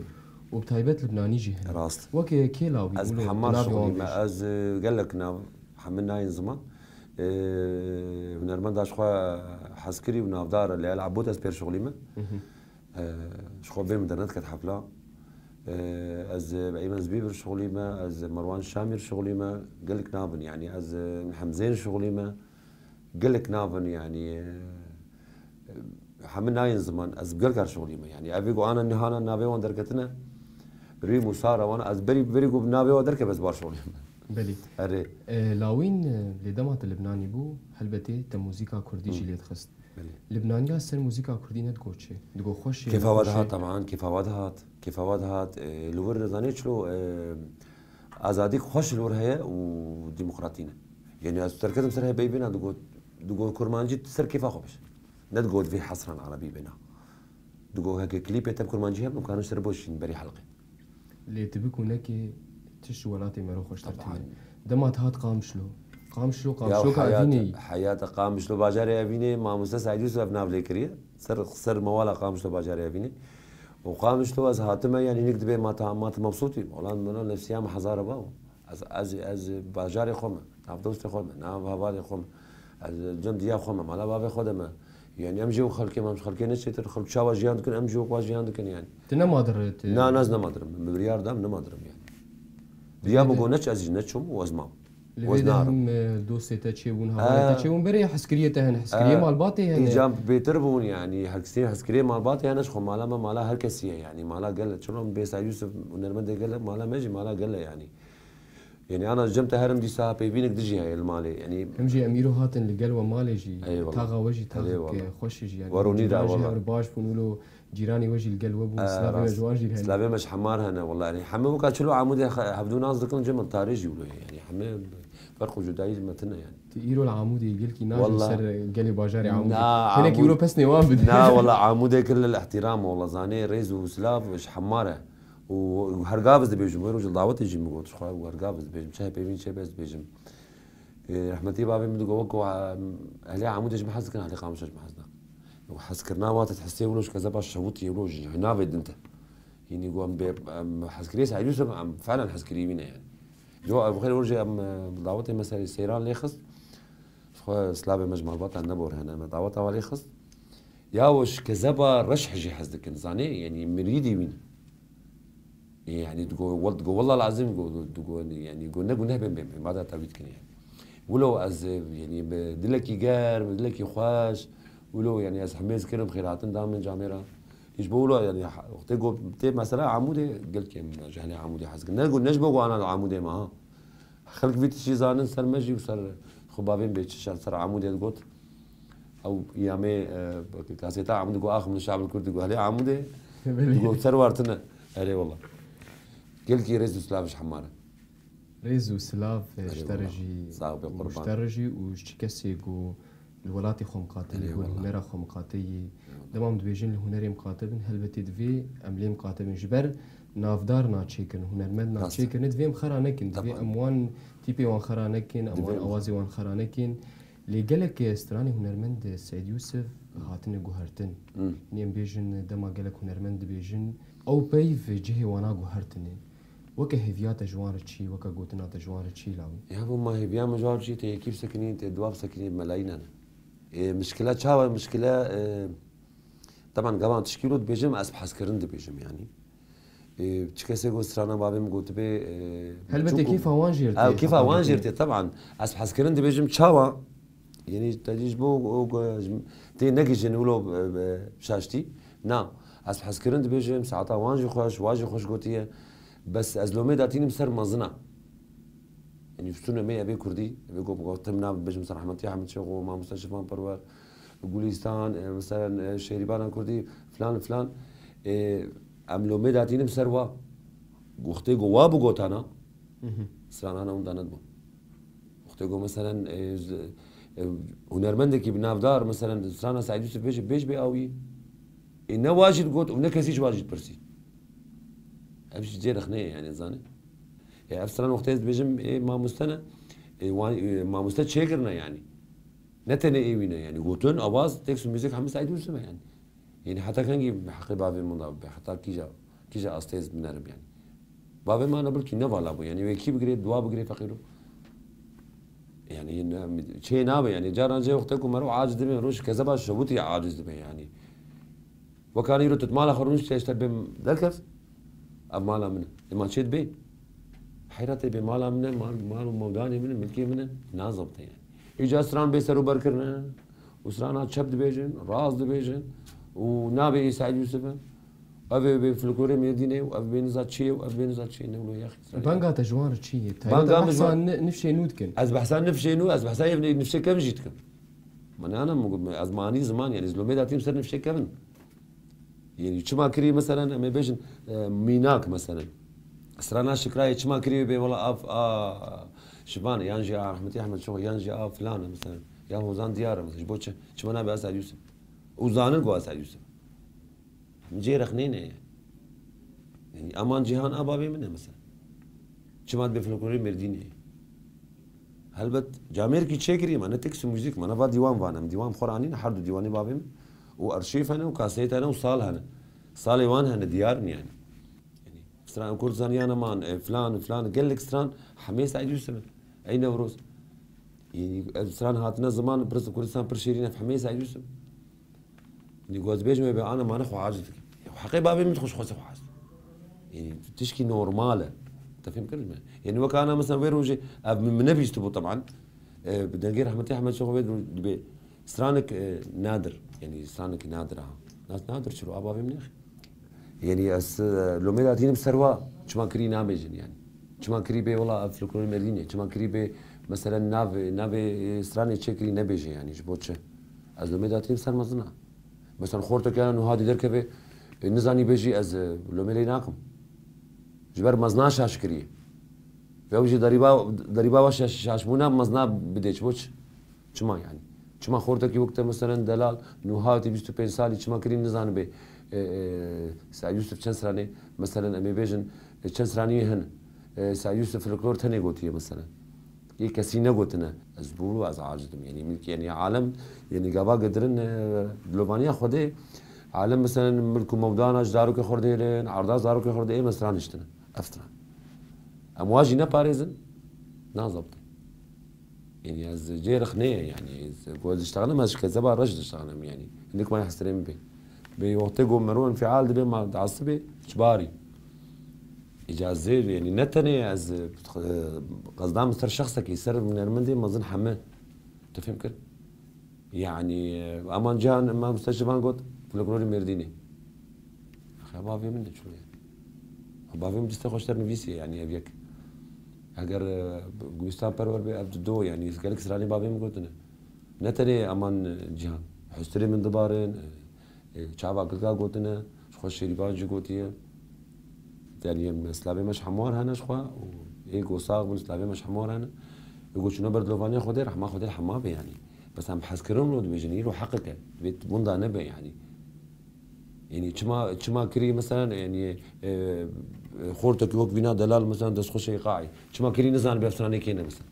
û bi taybet Libnanî jî hene. Rast. Weke kê lawî? Ez bi hema şixulîme. Ez, e, gelek nav, hemî nayên ziman. E, hunermenda ji xwe hezkirî û navdar e, Leyal Ebûd ez pêr şixulîme. Mhm. E, ji xwe vê min dernediket hefla. E, ez bi Eymen Zibî bir şixulîme, ez Merwan Şamî r şixulîme, gelek nav in, yanî ez, e, Hemzên şixulîme, gelek nav in, yanî, e, hemî nayên ziman, ez bi gelek re şixulîme. Yanî evê ku ana nihana navê wan derketine, Rîm û Sara wan, ez berî, berî ku navê wan derkeve ez bar şixulîme. Belê. Erê. E, Lawîn, e, lê dema te Libnanî bû, helbetê te muzîka kurdî jî lê dixist. Belê. Libnaniya ser muzîka kurdî ne digot çi? Digot xweş ê, Kêfa we xweş ê. dihat teman, kêfa we dihat. Kêfa we dihat. E, li wir zanî çilo, e, azadî xweş li wir heye û demokratî ne. Yani ez terketim ser hepeyvîna digot, digot kurmancî ser kêfa xwe biş. Ne digot vê hesran erebî bêna. Digot heke klîpê te bi kurmancî hebin, karin ser boşîn berî helqê. Lê tu bikû nekê tişt ji welatê mero xweştir tune. Dema dihat Qamişlo. Qamişlo, Qamişloka Evînê yî. Heyata Qamişlo bajarê Evînê, mamoste Seîd Yusuf ev nav lê kiriye. Ser, ser mewala Qamişlo bajarê Evînê. Û Qamişlo ez hatime, yani nik dibê ma ta, ma tu mebsûtî. Olan mena nefsiya me hezar e bawo. Ez, ez, ez bajarê xwe me, navdostê xwe me, nav hevalê xwe me. Ez cem diya xwe me, mala bavê xwe de me. Yani em jî wek xelkê me, em ji xelkê ne çêtir, xelk çawa jiyan dikin, em jî wek wa jiyan dikin yani. Tu nema dir tu. Na, na ez nema dirim. Min biryar da, em nema dirim yani. Diya min got neç, ez jî neçûm û ez mam. Li Wez vê de narim. Hem e, dostê te çêbûn, hevalê te çêbûn. Berê hezkiriyê te hene, hezkiriyê malbatê hene. Îcam bêtir bûn yani, hezkiriyê, hezkiriyê malbatê hene, ji xwe mala me mala her kesî ye yani, mala gel e. Çilo bê Seîd Yusuf hunermendê gel e, mala me jî mala gel e yani. Yani ana cem te herim dîsa peyvînek dijî heye li malê yani. Hem jî em îro hatin li gel we malê jî. Eyvallah. Taxa we jî taxek Eyvallah. Xweş jî yani. Weronî da, Cîran jî wallah. Hev baş bûn wilo cîranê we jî li gel we bûn. Eh, Silavê me rast. Ji wan jî hene. Silavê me ji hemar hene, wallahî. Hemî weka çilo Amûdê xe-, hevdû nas dikin, cem tarê jî wilo ye yani. Hemî ferq û cudayî me tine yani. Tu îro li Amûdê gelkî najin Wallah. Ser gelê bajarê Amûdê. Na, Hinek Amûd- îro pesnê wan bidî. Na, wala Amûdê kir lil ihtiram, wala zanê rêz û silav ji hemar e. Û her gav ez dibêjim, wê roj li dawetê jî min got, xwe û her gav ez dibêjim, çi hepêvîn çê be ez dibêjim. E, rehmetî bavê min digot, wek ku, em, ehlê Amûdê ji min hez dikin, ehlê Qamişlo ji min hez nakin. Û hezkirina wan te hesê wilo ji kezeba şewitî wilo ji navê din te. Hînî got, em bê, em hezkiriyê Seîd Yusuf, em felen hezkirî wî ne yani. Yo, ev xêr wilo jî em, e, dawetê me serê seyran lê xist. Xwe silavê me ji malbatan nebor hene, me daweta wan lê xist. Ya û ji kezeba reşh jî hez dikin, zanê, yani mirîdî wî ne. Yani digo, wel-, digo, wellah lazim, go, digo, yani, go, ne guneh ben, ben, ben, bada tawît kin yani. Wilo ez, yani, bi dilekî germ, bi dilekî xweş, wilo, yani, ez hemêz kirim, xêrhatin da min camêra. Hiç bo wilo, yani, ha, wextê go, tê mesela Amûdê, gelkê min, ji ehlê Amûdê hez dikin. Ne go, ne ji bo go ana Amûdê me, ha. Xelk vî tiştî zanin ser me jî û ser xwe bavên bê çi şer ser Amûdê digot. Ew yamê, e, kaseta Amûdê got, "Ax min şabil Kurd" digot, "Helê Amûdê." Belê. Digot, "Ser wartine." Erê wala. Gelkî rêz û silav ji hemar e. Rêz û silav e, Erê ji te re wala. jî Sax be, û qurban. Ji te re jî û ji çi kesê ku li welatê xwe miqate, Erê li wala. hunera xwe miqate yî. Dema em dibêjin li hunerê miqate bin, helbetî divê em lê miqate bin. Ji ber navdar naçêkirin, hunermend Rast. Naçêkirin, divê em xera nekin, divê Taban. Em wan tîpê wan xera nekin, em Divê wan em awazê wan xera nekin. Lê gelek stranê hunermend Seîd Yusuf hatine guhertin. Hı. Nê em bêjin dema gelek hunermend dibêjin, ew peyv cihê wana guhertine. Weke hêviya te ji wan re çi, weke gotina te ji wan re çi lawî? Ya bo ma hêviya min ji wan çi, tê yekî bisekinî, tê duwa bisekinî, melayî nane. E, mişkila çawa, mişkila, e, teban gavan tişkîlo dibêjim, ez bi hezkirin dibêjim yani. E, çi kesê got strana bavê min gotibê, e, Helbetê çûku- kêfa wan jêr tê. Ew kêfa wan jêr tê, teban. Ez bi hezkirin dibêjim çawa? Yani te ji bo o, o, tê negihîjin wilo, e, e, şaştî. Na, ez bi hezkirin dibêjim, saeta wan jî xweş, wan jî xweş gotiye. Bes ez lomê datînim ser mezina. Yani üstüne me ebê Kurdî, ebê go-, gotim na bibêjim ser Rehmetî Ehmed Şêxo, Mamoste Şivan Perwer, Gulîstan, e, mesela, e, Şêrîbana Kurdî, filan, filan. E, em lomê datînim ser wa. Wextê go wa bigotana, stranana hûn da nedibûn. Wextê go, meselen, e, z-, e, hunermendekî bi navdar, meselen, strana Seîd Yusuf bêje, bêj bê awî. E, ne wa jî digot û ne kesî ji wa jî dipirsî. Ev jî cê rexneyê, yani, zanî. E, ev stran wextê ez dibêjim, ê mamoste ne, e, wan, e, mamoste çêkirine, yani. Ne tenê ê wî ne, yani. Gotin, awaz, tekst û muzîk hemî Seîd Yusuf e, yani. Yani, heta kengî heqê bavê min da bibe, heta kîja, kîja astê ez binerim, yani. Bavê me ana bilkî ne vala bû, yani. Wê kî bigirê, dua bigirê feqîro. Yani, ne, çê nabe, yani. Caran cê wextê ku mero aciz dibe, roj kezeba şewitî aciz dibe, yani. Wekana îro tu mala xwe rûniştiye ji te bêm derkev, ev mala min e. Ê ma çê dibê? Heyra tê bê mala min e, mal, mal û mewdanê min e, milkê min e, nazebite yani. Îca stran bê serûber kirine û strana çep dibêjin, rast dibêjin û nabê Îsa Yûsif e. Ev ê bê folklorê Mêrdînê û ev bê niza çi ye û ev bê niza çi ye, ne wilo yaxî. Banga te ji wan re çi ye? Banga Taybet min ji behsa wan- ni- nifşê nû dikin. Ez behsa nifşê nû, ez behsa ev nifşê kevin jî dikim. Mane ana min got, ez manî ziman, yani, ez lomê datîm ser nifşê kevin. Yani, çima kirî, meselen, em ê bêjin, e, mînak, meselen. Strana Şikrayê çima kirî bê, wela, av, a, Şivan, yan jî a Rehmetî Ehmed Şox, yan jî a filan, meselen. Ya Hozan Diyar, meselen. Ji bo çi? Çima nabe Esad Yusuf? Û zanin ku Esad Yusuf. Min cê rexnê ne ye. Yani, Aman Cihan a bavê min e, mesela. Çima dibe folklorê Mêrdînê? Helbet, camêrkî çêkirî, me ne tekst û muzîk, me ne va dîwan van, em dîwan xwe re anîne, her du dîwanê bavê min. Û arşîv hene, û kasêt hene, û sal hene. Salê wan hene, diyar in yani. Yani, stran Kurd zaniyane man, e, filan, filan, gelek stran, hemê Seîd Yusuf in. Ey Newroz. Yani, ev stran hatine ziman, pir Kurdistan pir şêrîn e, hemê Seîd Yusuf in. Nî ku ez bêjim, wê bê ana mane xwe aciz dikim. Ya heqê bavê min xwe ji xwe xwe aciz. Yani tişkî normal e. Te fêm kir me? Yani wek ana mesela wê rojê ev min, min nebîstibû teban. E, bi dengê rehmetî Ehmed Şox wê dibê stranek, e, nadir. Yani stranek nadir ha. Nas nadir çiro a bavê min nexê. Yani ez, e, lomê datînim ser wa. Çima kirî nabêjin yani. Çima kirî bê wela ev folklorê Mêrdînê. Çima kirî bê mesela navê, navê, e, stranê çê kirî nebêje yani. Ji bo çi? Ez lomê datînim ser mezina. Mesela xortekî ana nuha dî derkeve, e, nizanî bêjî ez, e, lomê lê nakim. Ji ber mezna şaş kiriye. Ew jî derîba, derîba wa şaş, şaşbûna mezna bidê çi bo çi? Çima yani? Çima xortekî wek te mesela delal, nuha tê bîst û pênc salî çima kirî nizanibe, e, e, Seîd Yusuf çend stranê, mesela em ê bêjin, e, çend stranî hene. E, Seîd Yusuf folklor tenê gotiye mesela. Yê kesî negotine. Ez bû ez aciz im. Yani, min, yani alem, yani gava gidirin, e, dilovaniya Xwedê, alem mesela milk û mewdana ji zarokê xwe dêrin, arda zarokê xwe dê, ê me stran hiştine. Ev stran. Em wa jî neparêzin, nazabtin. Yani ez cê rexnê ye, yani ez, ku ez diştexnim, ez ji kezeba reş diştexnim yani. Hindik me hestirê min bê. Bê wextê ku mero înfial dibe, ma diasibê, çi barî. Îca ez zêr, yani ne tenê ez, e, qezda min ser şexsekî, ser hunermendê mezin heme. Tu fêm kir? Yani, e, Aman Cihan, Mamoste Şivan got, folklorê Mêrdînê. Axê bavê min de çûye. Bavê min distê xwe ji te re nivîsiye, yani ev yek. Eger, e, Gulistan Perwer bê, ev do, yani gelek stranê bavê min gotine. Ne tenê Aman, e, Cihan. Hustirê min dibarin, e, e, çava gilga gotine, ji xwe Şêrîvan jî gotiye. Yani em silavê me ji hemû wan hene ji xwe û ê ku sax bin silavê me ji hemû wan hene. Ê ku çûne ber dilovaniya Xwedê, rehma Xwedê li hema be yani. Bes em hezkirin lo dibêjin, îro heqek e. Divê winda nebe yani. Yani çima, çima kirî mesela yani, e, e, xortekî wek vîna delal mesela destxweşê qaî. Çima kirî nizanibe ev stranê kê ne mesela.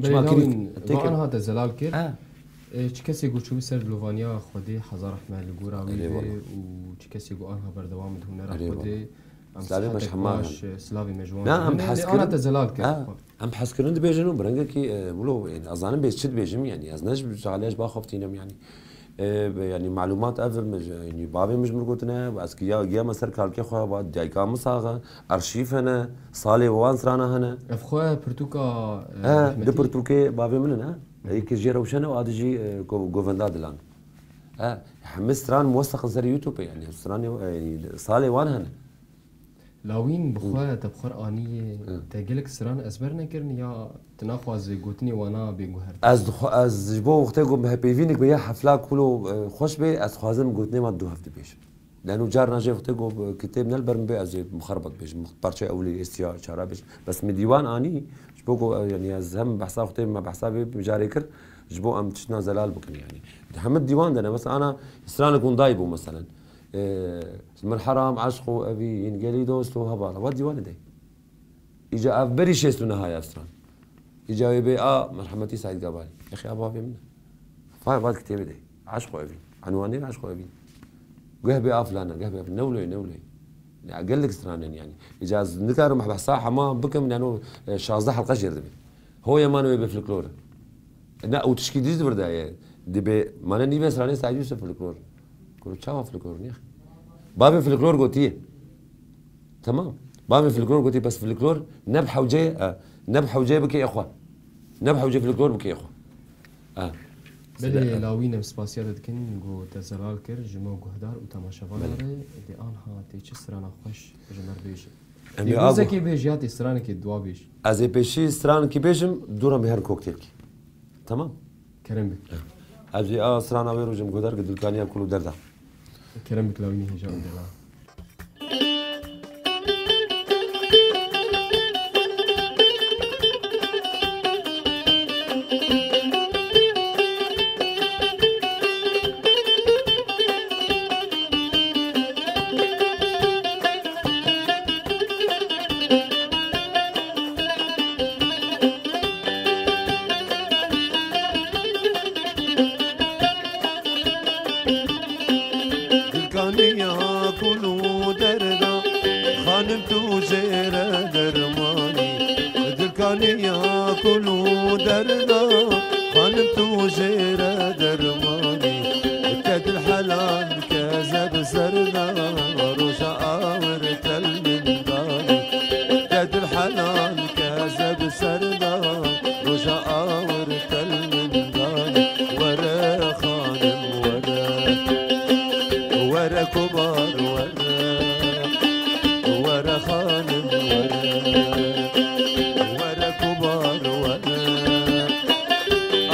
Çima kirî? Te kir? Van hate zelal kir. Ha. E, çi kesê ku çû ser dilovaniya Xwedê hezar rehme li gora wî be û çi kesê ku anha berdewam di hunera Xwedê. Em silavê me ji hema baş, e, silavê me ji wan. Na, em hezkirin. Ana te zelal kir. Ha. Em hezkirin dibêjin û bi rengekî, e, wilo, yani, ez zanim bê çi dibêjim, yani, ez ne ji alê ji ba xwe tînim, yani. E, yani, malumat ev, yani, bavê min ji min gotine, ez giya, giya me ser kalkê xwe, va dayika min sax e, arşîv hene, salê wan strana hene. Ev xwe pirtûka, e, He, rehmetî. Di pirtûkê bavê min in, he. Yekî jê rewşen e û a di jî, e, go-, govenda dilan. He, hemî stran muwesseqin ser YouTube, yani, stranê, e, salê wan hene. Lawîn bi xwe te bi xwe re aniyê, te gelek stran ezber nekirin ya tu naxwazî gotinê wana bê guhert? Ez dixwa-, ez ji bo wextê ku me hepêvînik be ya hefla kulo, e, xweş bê, ez dixwazim gotinê wan du heft dibêjim. Leno carna jê wextê ku kitêb ne li ber min bê, ez ê mixerbat bêjim, parçeyê ewilî êstiya çara bêjim. Bes min dîwan anî, ji bo ku, e, yani ez hem behsa wextê me behsa vê mijarê kir, ji bo em tiştna zelal bikin yani. Di hemî dîwan de ne, mesela ana stranek hûn dayî bû meselen. E, Min heram eşq û evîn, gelî dost û hevala. Wa dîwanê de. Îca ev berî şêst û neha ye ev stran. Îca wê bê a merhemetî Seîd Gabalî. Yexî a bavê min e. Fa-, va kitêbê de. Eşq û evîn. Enwanê eşq û evîn. Guh bê a filana, guh bê a filana. Ne wilo ye, ne wilo ye. Ya gelek stran in yani. Îca ez nikarim behsa hema bikim, yani o, e, şazdeh helqe jêr dibe. Hoye man wê bê folklor. Ne, ew tişkî dî di vir de ye. Dibê, mane nîvê stranê Seîd Yusuf folklor. Kuro çawa folklor nîx? Bavê folklor gotiye. Tamam. Bavê folklor gotiye, bes folklor ne bi hewceyê, e, ne bi hewceyê bike xwe. Ne bi hewceyê folklor bike xwe. E. Belê, Lawîn, em spasiya te dikin, ku te zelal kir ji me û guhdar û temaşevanan Belê. re, dê anha tê çi strana xweş ji me re bêjî. Em Dê ê a gozekê guh- bêj ya tê stranekê dua bêj. Ez ê pêşî stranekî bêjim, dû re em ê herin koktêlkî. Tamam? Kerem bik. Ez ê a strana wê rojê em guhdar ki dilkaniya kul û derda. Kerem bik Lawînê hêja û delal. Dilkaniya kul û derda, xanim tu jê re dermanî. Dilkaniya kul û derda, xanim tu jê re dermanî. Te dil helal kezeb zerda, roja awir tel min danî. Te dil helal kezeb zerda, roja awir tel min danî. Were xanim were, were kubar were, were xanim were, were kubar were.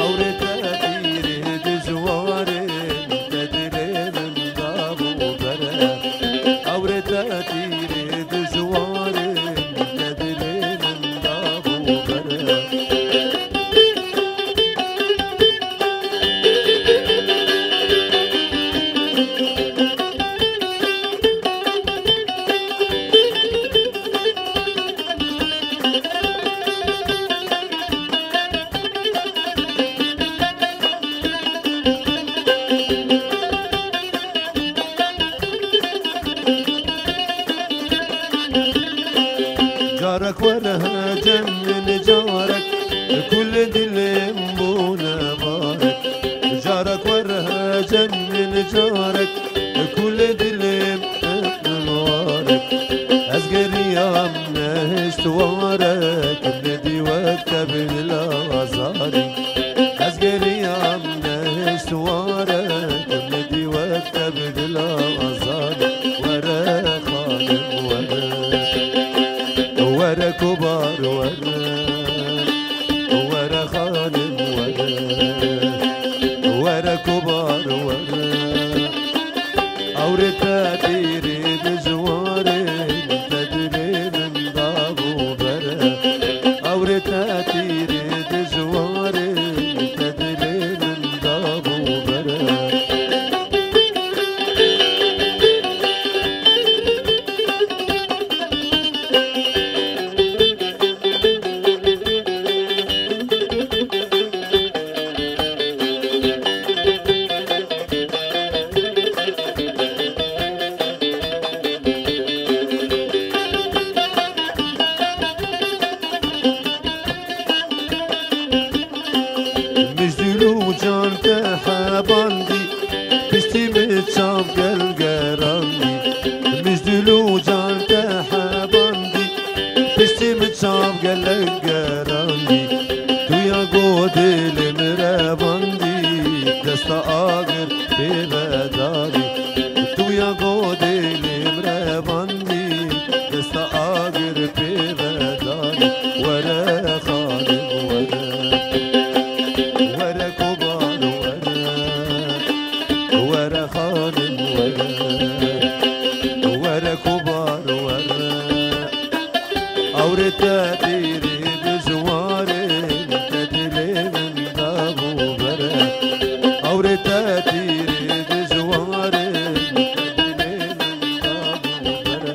Ewrê te tîrê dijwarê, te dilê min da bû bere. Ewrê te tîrê dijwarê, te dilê min da bû bere. Carek were cem min carek, kul dilê min bûne barek. Carek were cem min carek, kul dilê min barek. Ez geriyam nehişt warek, nedî wek te bi dila zarî. Ez geriyam nehişt warek, nedî wek te bi dila zarî. Were xanim were, were kubar were, were xanim were, were kubar were. Ewrê te tîrê dijwarê, te dilê min da bû bere. Ewrê te tîrê dijwarê, te dilê min da bû bere. Mijdil û can te hebandî, piştî min çav gel gerandî. Mijdil û can te hebandî, piştî min çav gel gerandî. Tu ya go dilê min revandî, desta agir pê vedarî. Tu ya go dilê min revandî, desta agir pê vedarî. Were xanim were, were kubar were, were xanim were, were kubar were. Ewrê te tîrê dijwarê, te dilê min da bû bere. Ewrê te tîrê dijwarê, te dilê min da bû bere.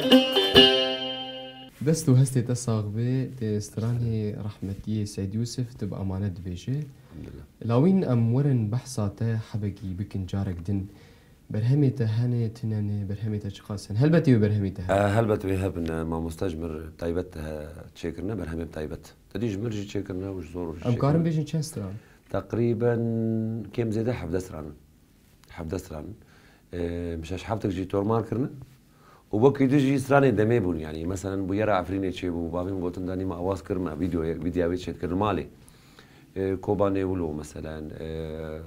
Dest û hestê te sax be, dê stranê rehmetiyê Seyd Yûsif tu bi emanet dibêje. Elhamdulillah. Lawîn, em werin behsa te hebekî bikin carek din. Berhemê te hene, tune ne, berhemê te çiqas hene? Helbet wê berhemê te hene. E, helbet wê hebin, e, mamoste ji mir taybet, e, çêkirine, berhemê taybet. Te dî ji mir jî çêkirine û ji zor jî çêkirine. Em karin bêjin çend stran? Teqrîben kêm zêde hevdeh stran in. Hevdeh stran in. E, min şeş heftek jî tormar kirine. Û wekî din jî stranê demê bûn, yanî, meselen, bûyera Efrînê çêbû, bavê min gotin, danî me awaz kir, me vîdyoyê, vîdya wê çêdikir li malê. E, Kobanê wilo meselen, e,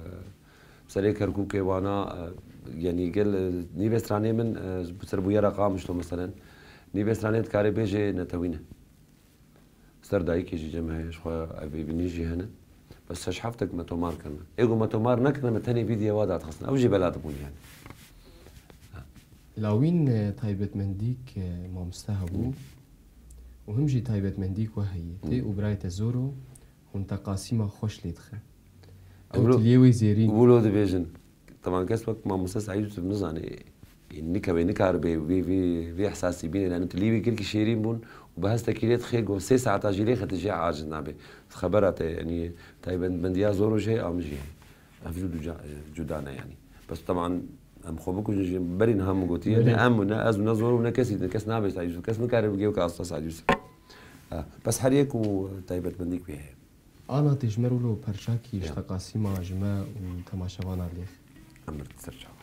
serê Kerkûkê wana, e, yanî gel, e, nîvê stranê min, e, bi ser bûyera Qamişlo meselen. Nîvê stranê dikarê bêjê netewî ne. Ser dayikê jî cem heye, ji xwe ev êbînî jî hene. Bes şeş heftek me tomar kirine. Ê ku me tomar nekirine, me tenê vîdyoya wa dadixistin. Ew jî bela dibûn yani. Lawîn, e, taybetmendîk, e, mamoste hebû. Û him jî taybetmendîk we heye. Tê û birayê te zor o, hûn teqasîma xweş lê dixin. Ew Wilo, tiliyê wê zêrîn. Wilo dibêjin. Tevan kes wek mamoste Seîd Yusuf nizane. Ê, nika wê nikaribe vê, vê, vê ihsasî bîne. Yani tu lê wê girkî şêrîn bûn û bi hestekî lê dixê go sê saeta jî lê xetî jê aciz nabe. Xebera te, yani, taybetmendiya zor û jê am jî. Ev jû duca-, cuda ne yani. Bes tevan em xwe bikujin jî berî niha min gotiye. Belê. Ne em û ne ez û ne zor û ne kesî, ne kes nabe Seîd Yusuf. Kes nikare bigê weke asta Seîd Yusuf. Ha, bes her yek û taybetmendîk wê heye. Ana tê ji me re wilo perçakî ji Ya. teqasîma ji me û temaşevana lêx. Em li ser çavan.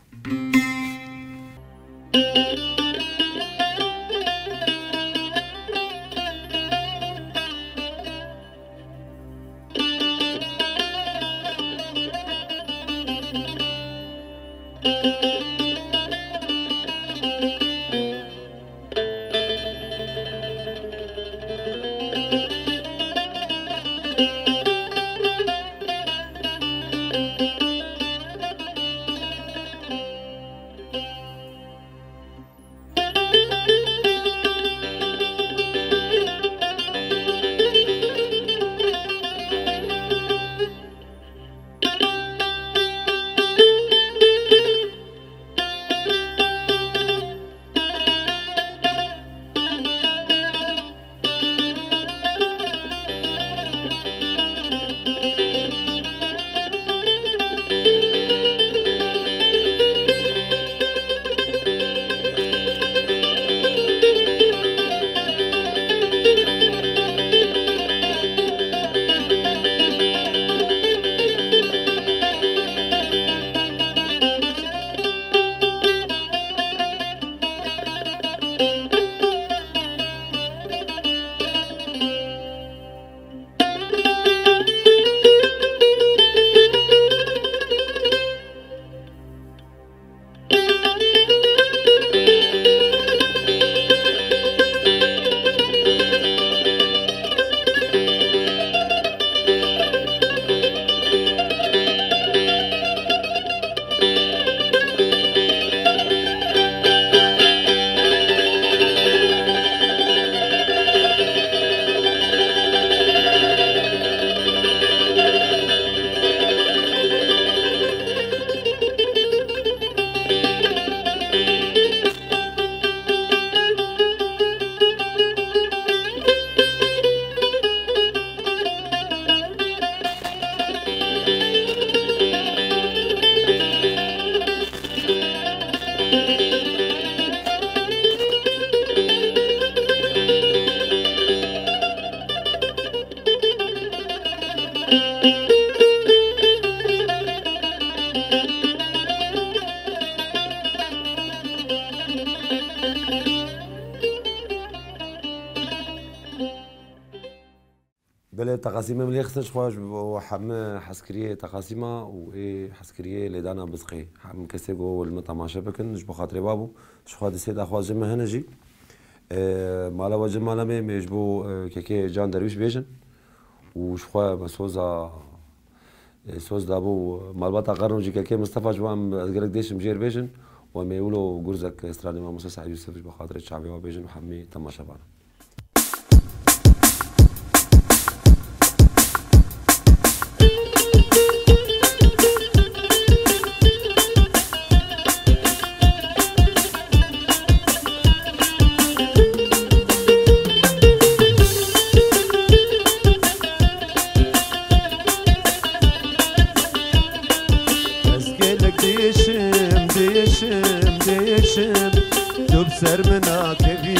Belê, teqasîmê min lê xistin ji xwe, ji bo hemî hezkiriyê teqasîma û ê hezkiriyê lêdana bizqê. Hemî kesê ku li min temaşe bikin, ji bo xatirê wa bû. Ji xwe di sê daxwaz ji min hene jî. E, mala we ji mala me, me ji bo, e, kekê Can Derwîş bêjin. Û ji xwe me soza, e, soz dabû malbata Qerno jî kekê Mistefa ji bo em ez gelek dêşim jêr bêjin. Û em ê wilo gurzek stranê Mamoste Seîd Yusuf ji bo xatirê çavê we bêjin û hemî temaşevanan. Ez gelek dêşim, dêşim, dêşim. Tu bi ser min nakevî,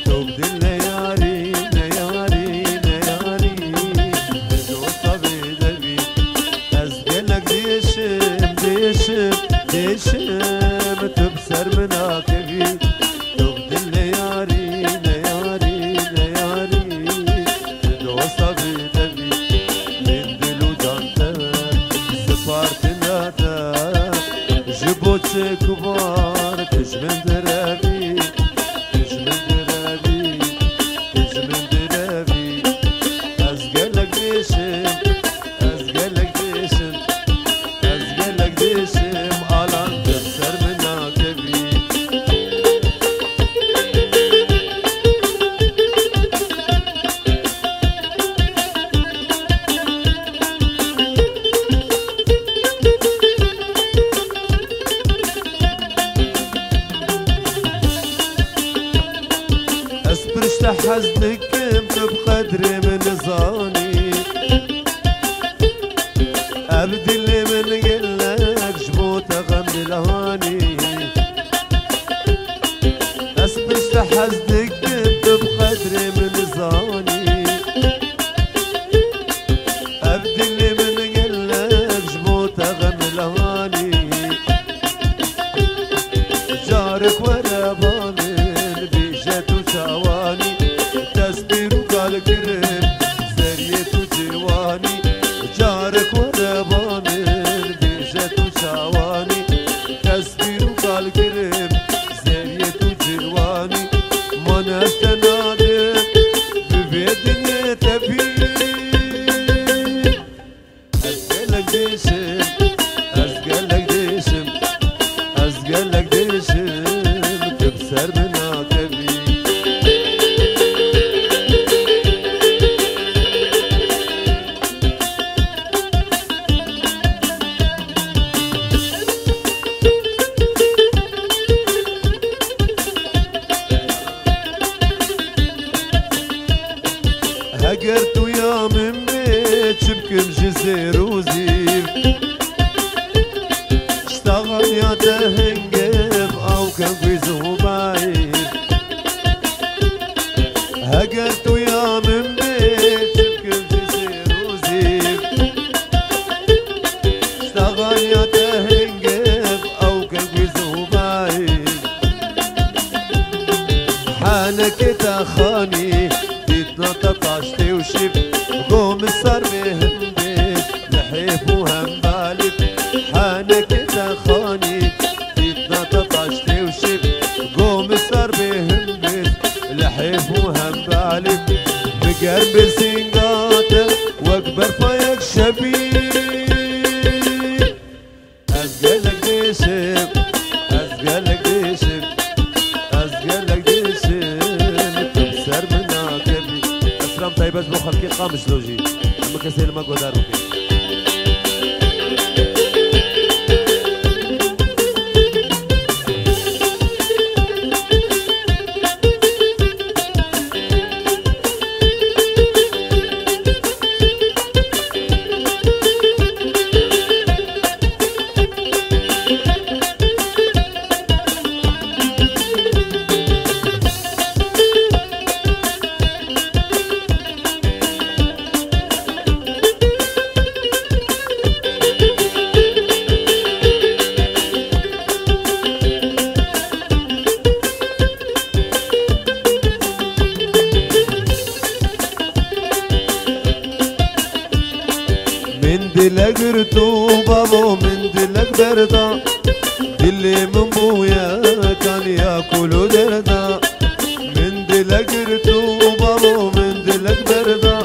tu bi dil neyarî, neyarî, neyarî. Bi dosta bêdevî. Ez gelek dêşim, dêşim, dêşim. Tu bi ser min nakevî, tu bi dil neyarî, neyarî, neyarî. Bi dosta bêdevî, lê bi dil Bo çekubar tu ji min direvî, tu ji min direvî, tu ji min direvî. Ez gelek dêşim, ez gelek dêşim, ez gelek dêşim, alan tu bi ser min nakevî. Ez pir ji te hez dikim, tu bi qedrê min nizanî. Ev dilê min gelek ji bo te xem dil hanî. Ez pir ji te hez dikim, tu bi qedrê min nizanî. Ev dilê min gelek ji bo te xem dil hanî. Carek were ba min bêje tu çawanî, destpêr û kalkirin zeriyê tu ciwanî. Carek were ba min bêje tu çawanî, destpêr û kalkirin zeriyê tu ciwanî. Ma ne ez te nadim bi vê dinyê tevî. Ez gelek dêşim, ez gelek dêşim, ez gelek dêşim, tu bi ser min nakevî. Heger tu ya min bê, çi bikim ji zêr û zîv? Ji taxan ya te hingiv, aw ke guîz û bayîv. Heger tu ya min bê, çi bikim ji zêr û zîv? Ji taxan ya te hingiv, aw ke guîz û bayîv. Henekê te xanî, dîtna te taştê û şîv, go min ser bê hindê, li hêf û hembalî. Henekê te xanî, dîtna te taştê û şîv, go min ser bê hindê, li hêf û hembalî. Bi germ bê sînga te, wek berfa yek şevî. Ez gelek dêşim, ez gelek dêşim, ez gelek dêşim, tu bi ser min nakevî. Esram taybet bo xelkê Qamişlo jî. Hemû kesê li me godar bikin. Min dilek girto bavo, min dilek berda. Dilê min bûye kaniya kul û derda. Min dilek girto bavo, min dilek berda.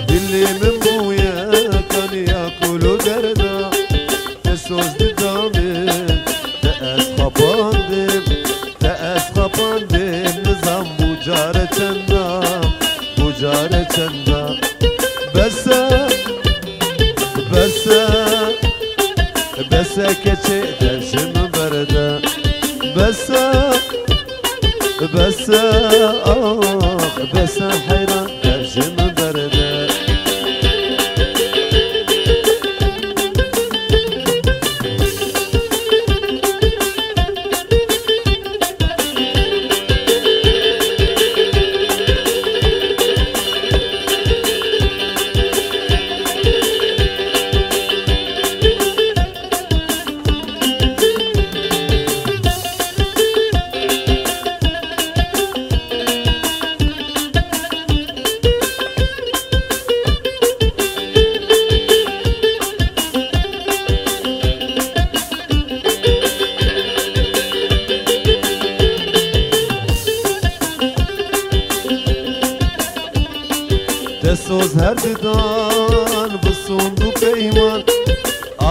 Dilê min bûye kaniya kul û derda. Te soz dida min, te ez xapandim, te ez xapandim, nizam bû care çenda, bû care çenda. Bese, bese, bese keçê dev ji min berde. Bese, bese, ah, bese heyran dev ji min berde. Te soz her didan bi sond û peyman,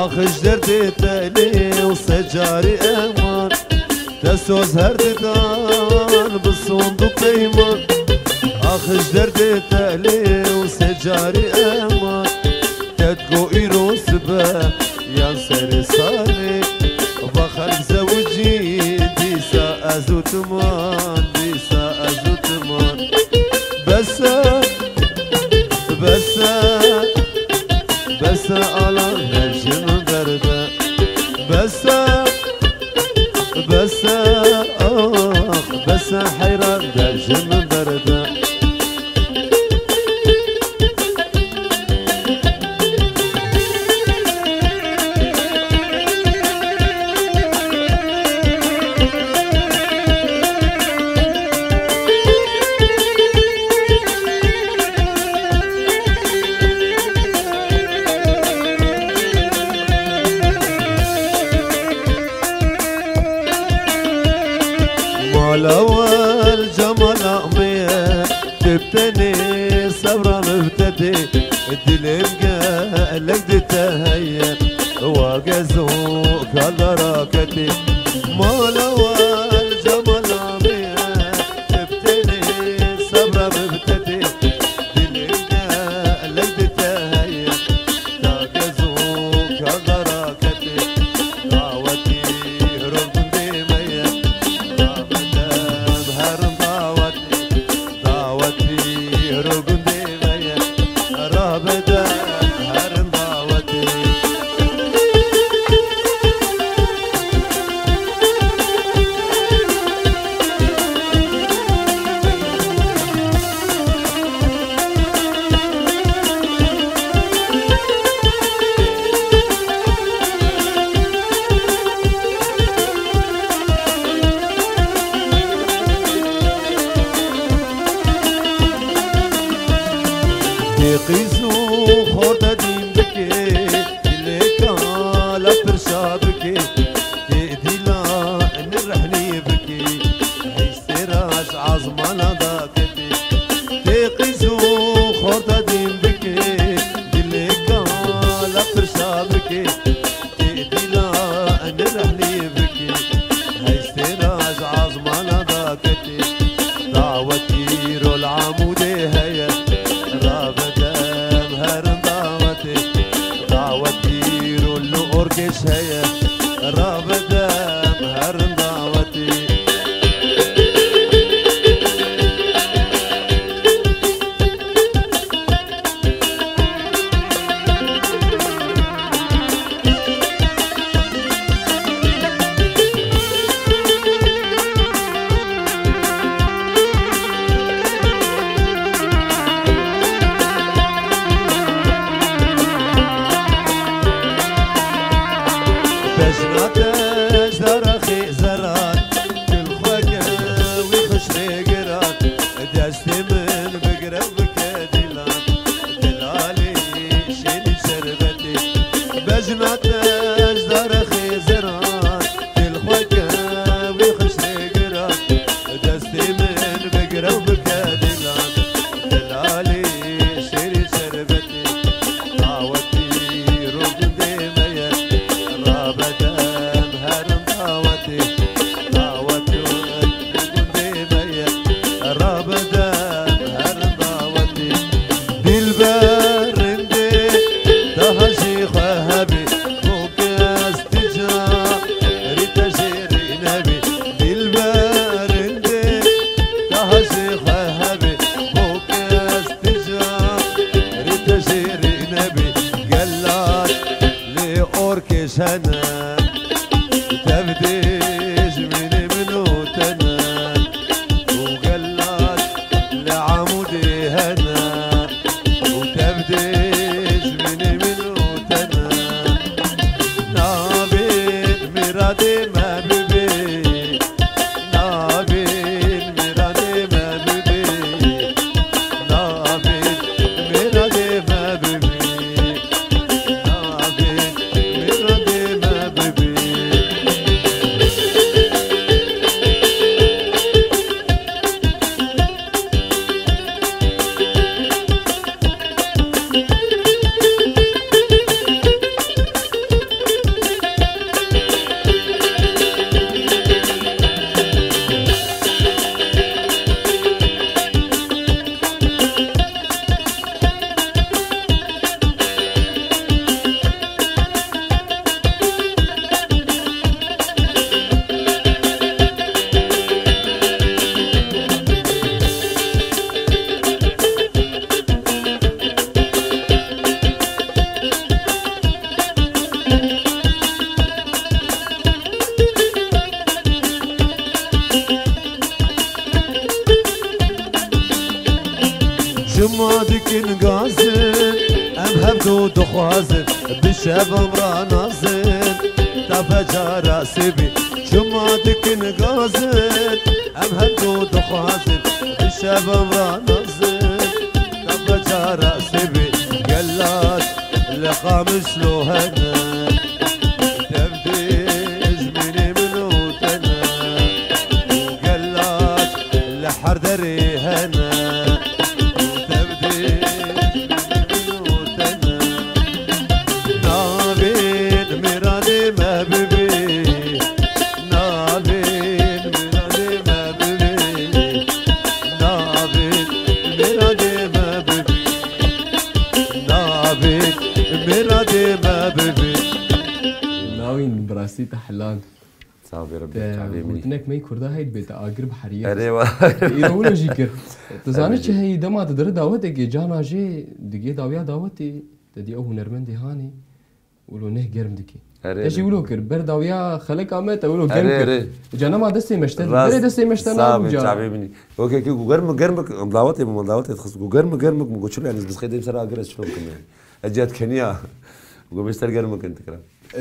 ax ji derdê te lê û secarî eman. Te soz her didan bi sond û peyman, ax ji derdê te lê û secarî eman. Te digo îro sibe yan serê salê, va xelk zewicî, dîsa ez û tu man, dîsa ez û tu man. Bes e, bes e, bes e, ala dev ji min berde. Bes e, bes e, ax, bes e, heyran dev ji min berde. Mala wel cemala me ye, tu bi tenê sebra min bi te tê, dilê min gelek di te heye, wa gezo kaldara ketê. Mala wel cemala me ye, tu bi tenê sebra min bi te tê, dilê min gelek di te heye. Dawetî hiro gundê me ye, rabedem herin dawetê. Dawetî hiro gundê me ye, rabedem herin dawetê. Tê qîz û xorta dîn bike, dilê kala pirşa bike, tê dîla nirexnî bike, heyştê ra ji azmana da ketê. Tê qîz û xorta dîn bike, dilê kala pirşa bike, tê dîla nirexnî bike, heyştê ra ji azmana da ketê. Dawetî rol Amûdê heye, rabedem herin dawetê. Dawetî rol li Orkêş heye, rabedem herin dawetê. Bejna te ji dara xêzeran, dil xwe ke wî xweş rê giran, destê min bigire û bike dîlan. Delalê şêrî şerbetê, bejna te ji dara xêzeran, dil xwe ke wî xweş rê giran, destê min bigire û bike dîlan. Delalê şêrî şerbetê, dawetî rû gundê me ye, rabedem herin dawetê, dawetî rû gundê me ye, rabedem herin dawetê. Dilber rindê daha jî xwe hebî, bo kes tu carî te jêrî nebî. Dilber rindê daha jî xwe hebî, bo kes tu carî te jêrî nebî. Gelat lê Orkêş hene, tev dijminê min û te ne. Û gelat li Amûdê hene, û tev dijminê min û te ne. Navê miradê me bibê, navê miradê me bibê, navê miradê me bibê, navê miradê me bibê. Dixwazin bi şevan ranazin, tafe cara sêbî çima dikin gazin. Em her du dixwazin bi şevan ranazin, tafe cara sêbî. Gelat li Qamişlo hene, dev dijminê min û te ne. Gelat li her derê hene, dev dijminê min û te ne. Navên miranê me bibê, navên miranê me bibê, navên miranê me bibê, navên miranê me bibê. Navîn, bi rastî te hiland. Sağ ol, Rabbi, Te çavê min. Gotinek me yî Kurda heyt bê, te agir bi heriyê. Erê wa. Îro wilo jî kir. Tu zanî çi heyî, dema tu diri dawetekê, cana jê digê dawiya dawetê, te dî ew hunermendê hanê, wilo neh germ dikê. Erê, Te jî erê. Wilo kir, ber dawiya xeleka me te wilo germ Erê, kir. Erê. Ca nema destê me ji te, Rast, berê destê me ji te sağ nabû ol, ca. Çavê min. Weke ki ku germ, germ, em dawetê bû, em dawetê dixist. Ku germ, germ, ku çilo, yani, biz xêdeyim ser agir ez çilo bikim, yani. Ez cihat keniya. Ku beşter germ bikin tikra.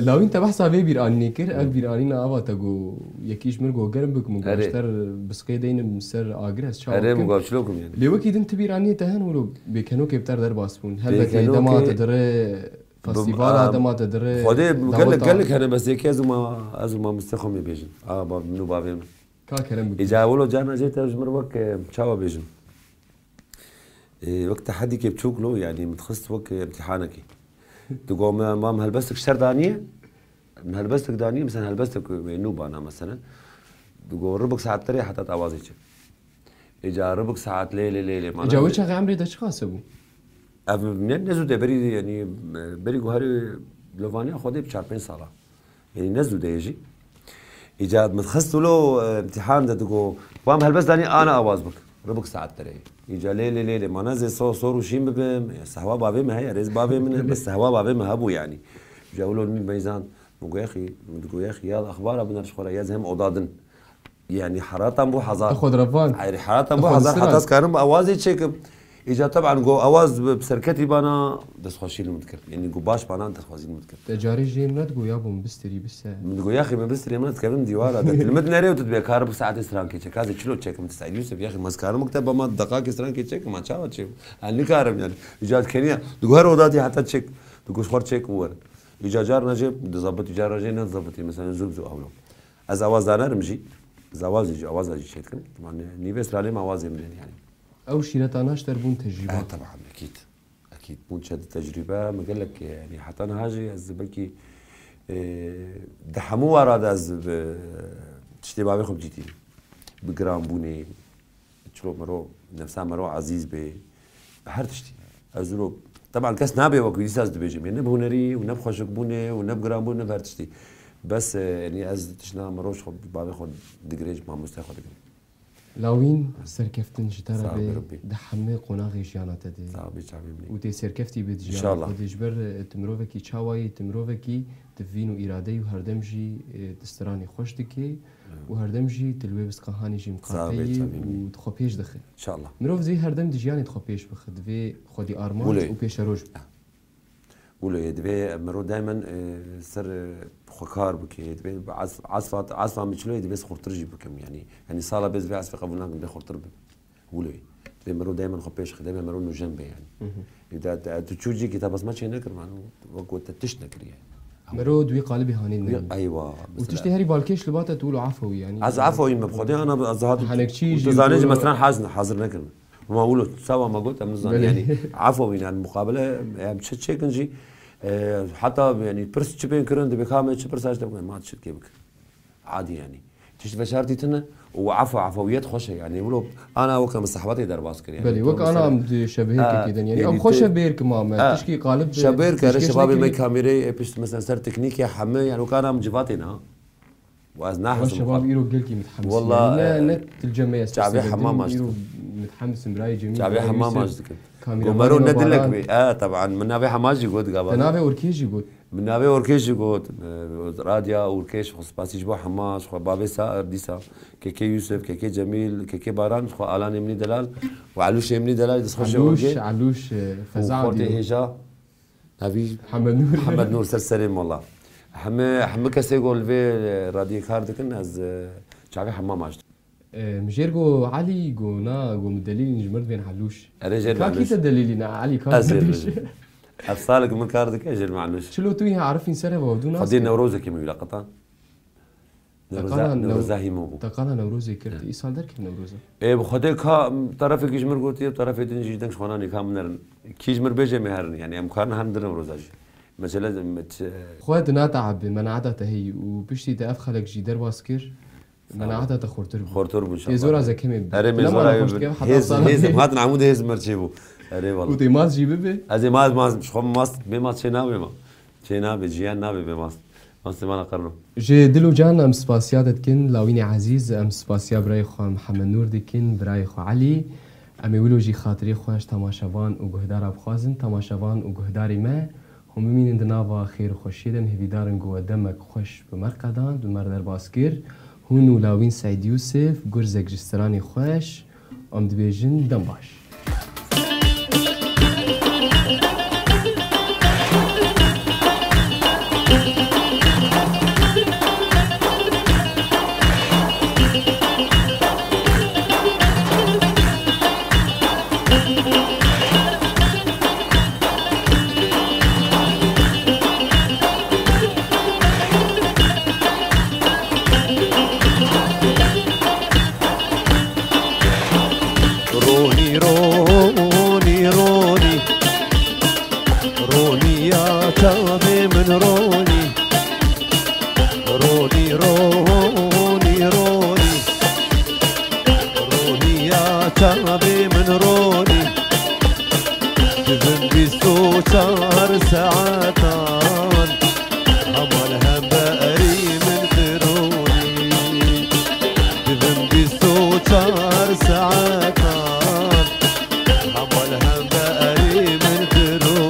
Lawîn, te behsa vê bîranînê kir, ev bîranîna ava te got, yekî ji min got, germ bikim, got, Erê. Ji te re bisqê deynim ser agir ez çawa Erê, bikim? Min got, çilo kim yani? Lê wekî din ti bîranînê te hene wilo bêkenokê bi te re derbas bûn. Helbet lê dema Bêkenokê te dire bi-, festîvala, a, dema te dire Xwedê gelek, daweta. Gelek hene, bes yekî ez û ma, ez û mamostê xwe mê bêjin. A, ba, min û bavê min. Ka kerem bike. Îca wilo carna jê te ji min re wek, e, çawa bêjin? Ê, wek tehedîkê biçûk lo, yanî min dixist wek, e, imtîhanekê. Digo me, ma min helbestek ji ser daniye, min helbestek daniye, mesela helbestek wê nû bana mesela. Digo ribik saet tirê heta tu awazê çi. Îca ribik saet lê, lê, lê, lê, mana Îca wê çaxê emrê te çiqas bû? Ev ne, ne zû de berî, yanî, berî guherê lovaniya Xwedê bi çar pênc sala. Yanî ne zû de ye jî. Îca min dixist wilo, e, imtîhan de digo, wa min helbest danî ana awaz bik. Ribik saet tirê. Îca lê, lê, lê, lê. Ma ne zê so-, sor û şîn bibim. Ya sehwa bavê min heye, rêz bavê min e. Bes sehwa bavê min hebû yanî. Îca wilo min meyzan. Min got, "Yexî", min digo, "Yexî, ya exbara biner ji xwe re, ya ez hem oda din." Yanî heratan bû hezar. Xwe direvand. Hayır, heratan bû Xwe hezar, distiran. Heta ez karim awazê çêkim. Îca teban got, awaz bi, bi serketî bana, destxweşî li min dikir. Yanî got, baş bana, destxwazî li min dikir. Te carê jê min nedigo, ya bû min bistirî, bise. Min digo, "Yaxî min bistirî, min dikevim dîwara de." Li min dinerê û tu dibê, ka ribik saetê stranekê çek. Ka ez çilo çekim, tu Seîd Yûsif, yaxî, ma ez karim wekte ba ma deqakê stranekê çekim, ma çawa çêbû? Ez nikarim yanî. Îca dikeniya. Digo, "Her oda dî heta çek." Digo, "Ji xwe re çek û wer." Îca carna jê dizabitî, carna jê nedizabitî. Mesela zû bi zû awlo. Ez awaz danerim jî. Ez awazê jî, awaza jî çêdikim. Teban nîvê stranê me awazê min ên yanî. Ew şîreta naş derbûn tecrîbe. Eh, teban, ekîd. Ekîd. Bûn çend tecrîbe, min gelek, yanî heta niha jî ez belkî, e, di hemû wara de ez bi tiştê bavê xwe bi cî tînim. Bi giranbûnê, çilo mero, nefsa mero ezîz bê, bi her tiştî. Ez wilo, teban kes nabe wekî dîsa ez dibêjim. Yanî ne bi hunerî û ne bi xweşikbûnê û ne bi giranbûn, ne bi her tiştî. Bes, e, yanî ez tiştna mero ji xwe, bavê xwe digirê, ji mamoste xwe digirim. Lawîn, serkeftin ji te re Sağ ol, be, Rabbi. Di hemî qonaxê jiyana te de. Sağ ol, bê çavê min. Û tê serkeftî bê di jiyana İnşallah. Xwe de. Ji ber, e, tu mirovekî çawa yî, tu mirovekî tu vîn û îrade yî û herdem jî, e, tu stranê xweş dikê û herdem jî tu li wê bisqahanê jî Sağ ol, bê miqate yî çavê min. Û tu xwe pêş dixe. İnşallah. Mirov divê herdem di jiyanê de xwe pêş bixe, divê xwedî armanc Wilo ye. Û pêşeroj be. Wilo ye, divê miro daimen, e, ser, e, xwe kar bike, divê esf-, esfa, esfa min çilo ye, divê ez xurtir jî bikim, yanî, yanî sala bê ez vê esfê qebûl nakim, divê xurtir bim. Wilo ye. Divê miro daimen xwe pêş xe, divê miro nûjen be, yanî. Hı hı. Ê, de, de, tu çû cî kitaba sima çê nekir, mano, wek got te tişt nekiriye. Miro di wî qalibê hanê Wî, neyê. Eywa, Û mesela. Tiştê herî balkêş li ba te tu wilo efewî, yanî. Ez efewî me bi Xwedê, ana ez hat Henekçî û jî tu zanê jî wilo mesela hez, hazir nekir me. Ma wilo, sawa ma got, em nizan, Belê. Yanî, efo wî, yanî, muqabele, em çi çêkin jî, e, heta, yanî, pirs çi bên kirin, dibê ka me çi pirsa ji te bikin, ma çi kê bikin. Adî, yanî. Tişt veşartî tine û efo, efewiyet xweş e, yanî, wilo, ana wek em sehwetê derbas kir, yanî, Belê, tu wek ana mesela em di şevbêrkekê Ha, de, yanî, yanî, em xwe tu şevbêrk ma me, Ha. Tişkî qalib, Şevbêrk e, pêşkêşinekê şebabê me kamîrê, e, pişt, mesela, ser teknîkê heme, yanî, wek ana em civatê ne, ha. Û ez nahezim Şebab xwe. Îro gelkî mithemis. Walla, Yanî ne, e, ne til cemê ez çavê hemam aç dikim. Îro mithemis im birayê Cemîl, Çavê birayê hemam Yusuf, aç dikim. Kameramanê Gomero me ne dilek Baran. Bê. E, teban, min navê hema jî got gava. Te navê Orkê jî got. Min navê Orkê jî got. E, radya Orkê, xwe spasî ji bo hema, ji xwe bavê Sair dîsa. Kekê Yusuf, kekê Cemîl, kekê Baran, ji xwe alanê min î delal. Û Elûşê min î delal, dest xweş Elûş, Orkê. Elûş, e, Û Feza xortê dî. Hêja. Navî Hemed Nûr. Hemed Nûr ser serê min wela. Heme, heme kesê ku li vê, e, radiyê kar dikin, ez, e, çavê hema maç dikim. E, mijêr got Elî, got na, got min delîlîn ji mir divên Elûş. Erê jêr Ka Elûş. Kî te delîlî na, Elî kar Ez jêr dibêje. Elûş. Ev salek min kar dike, jêr Elûş. Çilo tu yê arifîn ser heva û dû nas Xwedê kir. Newrozekê min wî laqetan. Te Newroza, qala New-, Newroza hîmo bû. Te qala Newrozê kir, Ya. Îsal derkeve Newroza. Ê, bi Xwedê ka terefekî ji mir gotiye, terefê din jî deng ji xwe nanî ka min nerin. Kî ji mir bêje me herin, yani em karin herin di Newroza jî. Mesela, me ç-, Xwe di na te abi, menaeta te heyî û piştî te ev xelek jî derbas kir, Sağ ol. Menaeta te xurtir bû. Xurtir bû, Tê inşallah. Zora zekemê bû. Erê, me Dina zora mala xweş dike, heta hêz, sala hêz, bê. Hatin Amûd hêz mer çê bû. Erê, wala. Û tê maz jî bibe? Ez ê maz, maz, ji xwe maz, bê maz çê nabe ma. Çê nabe, jiyan nabe bê maz. Mastê mala qerno. Ji dil û can em spasiya te dikin, lawînê ezîz, em spasiya birayê xwe Mihemed Nûr dikin, birayê xwe Elî. Em ê wilo jî xatirê xweş temaşevan û guhdara bixwazin, temaşevan û guhdarê me, hûn bimînin di nava xêr û xweşiyê de. Em hêvîdar in ku we demek xweş bi me qedand, bi me re derbas kir. Hûn û lawîn Seîd Yûsif, gurzek ji stranê xweş, em dibêjin dem baş. Ronî, ronî, ronî. Ronî ya çavê min ronî. Ronî, ronî, ronî. Ronî ya çavê min ronî. Divin bîst û çar saetan. Hemal hemberî min dironî. Divin bîst û çar saetan. Hemal hemberî min dironî.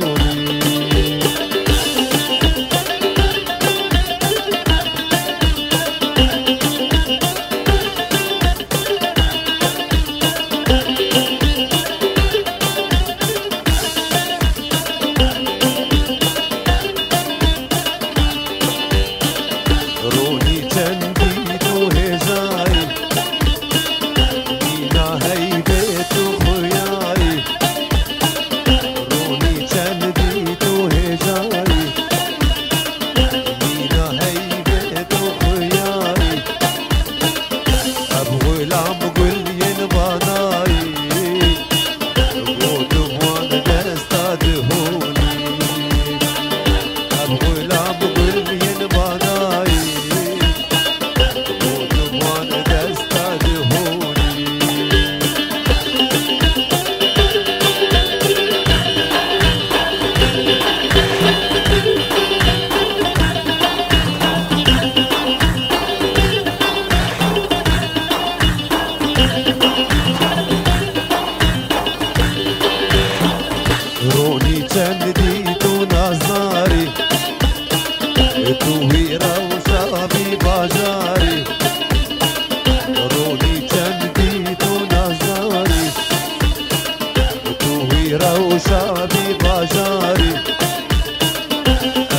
Ronî çendî tu hêjayî, mîna heyvê tu xuyayî. Ronî çendî tu hêjayî, mîna heyvê tu xuyayî. Ev xulam gul yên vanayî, got wan desta dihonî. Ev xulam gul yên vanayî, got wan desta dihonî. Ronî çend dî tu nazdarî, tu wî rewşa vî bajarî. Ronî çend dî tu nazdarî, tu wî rewşa vî bajarî.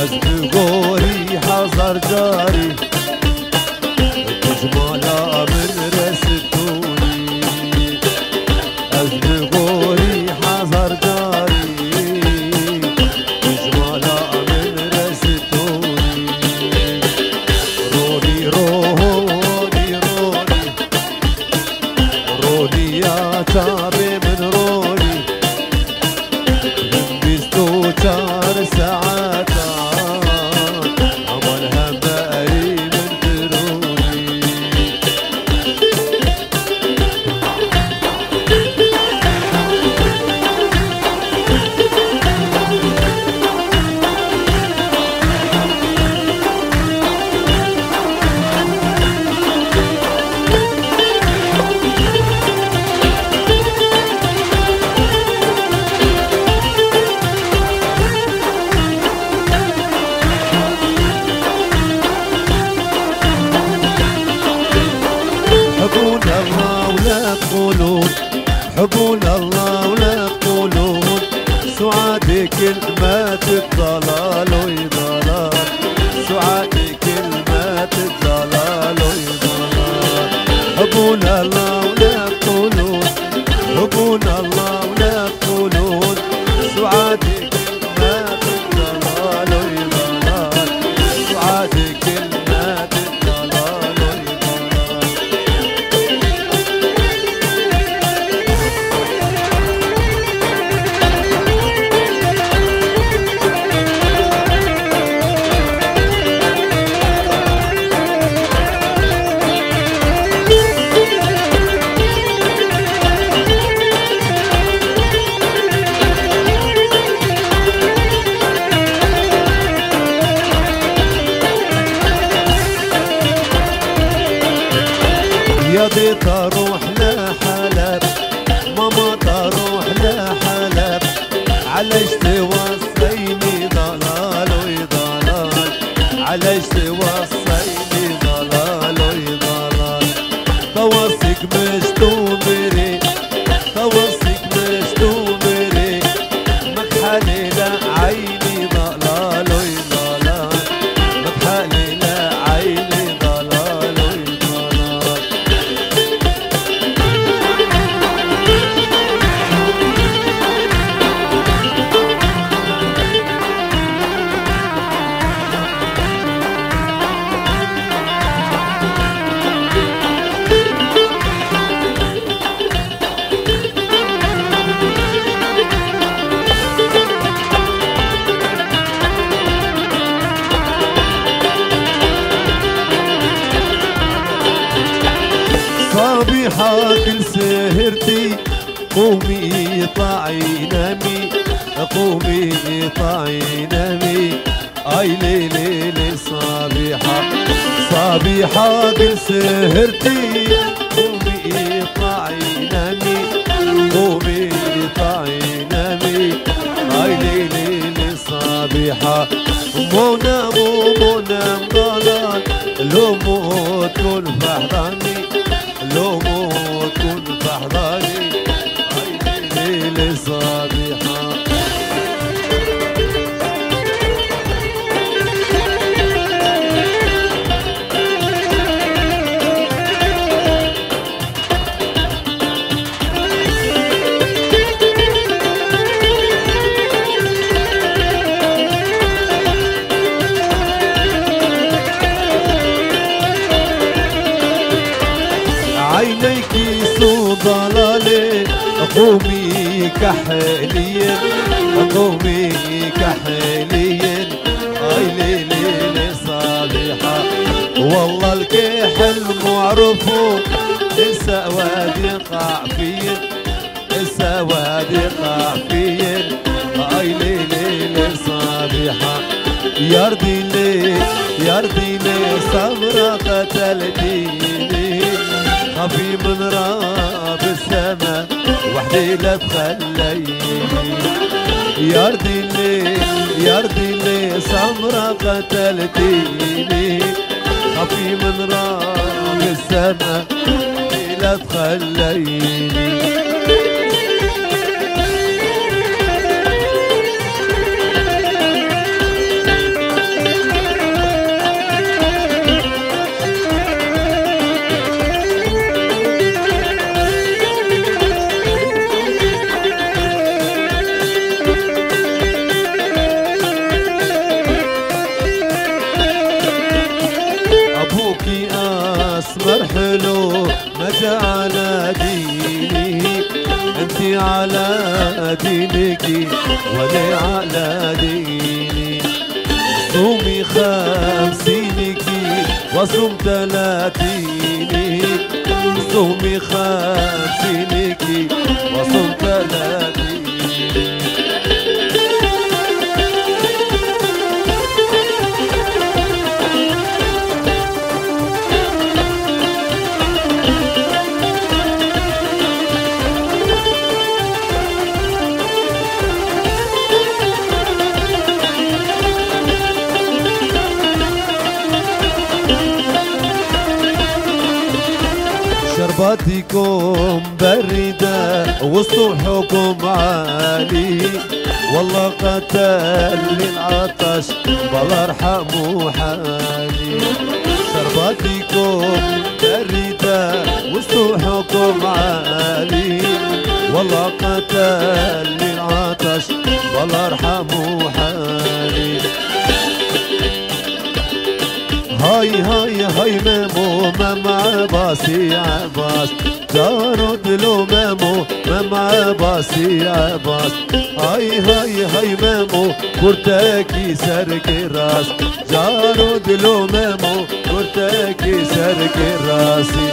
Ez bi gorî hezar carî, tu ji mala min re sitonî. Ez bi gorî hezar carî, tu ji mala min re sitonî. Ronî, ronî, ronî. Roniya çavê min ronî, bîst û çar saetan, heman hemberî min dironî. حبونا الله ولا تقولون، حبونا الله ولا تقولون، سعادك كلمات الضلال ويضلال، سعاد كلمات الضلال ويضلال. حبنا الله ولا تقولون، حبنا الله ولا تقولون، سعاد كلمات الضلال ويضلال، سعاد كلمات الضلال ويضلال. يا دي تروح لحلب، ماما تروح لحلب، علاش توصيني ضلال ويضلال، علاش توصيني ضلال ويضلال. توصيك مش تمري، توصيك مش تمري، مكحلي لا عيني ضلال ويضلال، مكحلي لا عيني ضلال ويضلال. صبيحة كل سهرتي، قومي طعي نامي، قومي طعي نامي. آي لي لي لي صبيحة، صبيحة كل سهرتي، قومي طعي نامي، قومي طعي نامي. آي لي لي لي صبيحة، مونام مونام ضلال، لو موت كن فحضاني، لو موت كن فحضاني. آي لي لي لي صبيحة. عينيك سود ضلالي، قومي كحليين، قومي كحليين. آي لي لي لي صبيحة، والله الكحل معروفو، نسا وادي قافيين، نسا وادي قافيين. آي لي لي لي صبيحة، يا ردي لي، يا ردي لي سمرة قتلتيني، خافي من رب السما وحدي لا تخليني. يا ردي لي، يا ردي لي سمرة قتلتيني، خافي من رب السما وحدي لا تخليني. أبوكي أسمر حلو، ما جا على ديني، انتي على دينك وأنا على ديني. صومي خمسينك وصوم تلاتيني، صومي خمسينك وصوم تلاتيني. Şerbatî kom berî de wist û hukum Elî. Walla qetelîn ataş, bala rehemû helî. Şerbatî kom berî de wist û hukum Elî. Walla qetelîn ataş, bala rehemû helî. Hay hay hay Memo, Mem Ebasî Ebas. Caro dilo Memo, Mem Ebasî Ebas. Hay hay hay Memo, kurtekî serkiras. Caro dilo Memo, kurtekî serkirasî.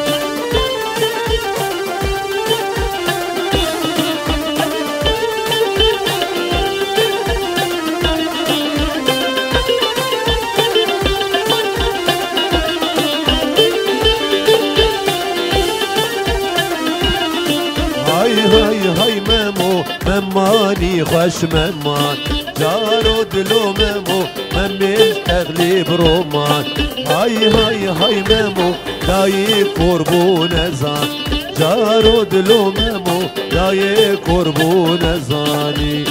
Hay hay hay Memo, Memanî xweş Meman. Caro dilo Memo, Memêj exlîb roman. Hay hay hay Memo, dayî kor bû nezan. Caro dilo Memo, dayê kor bû nezanî.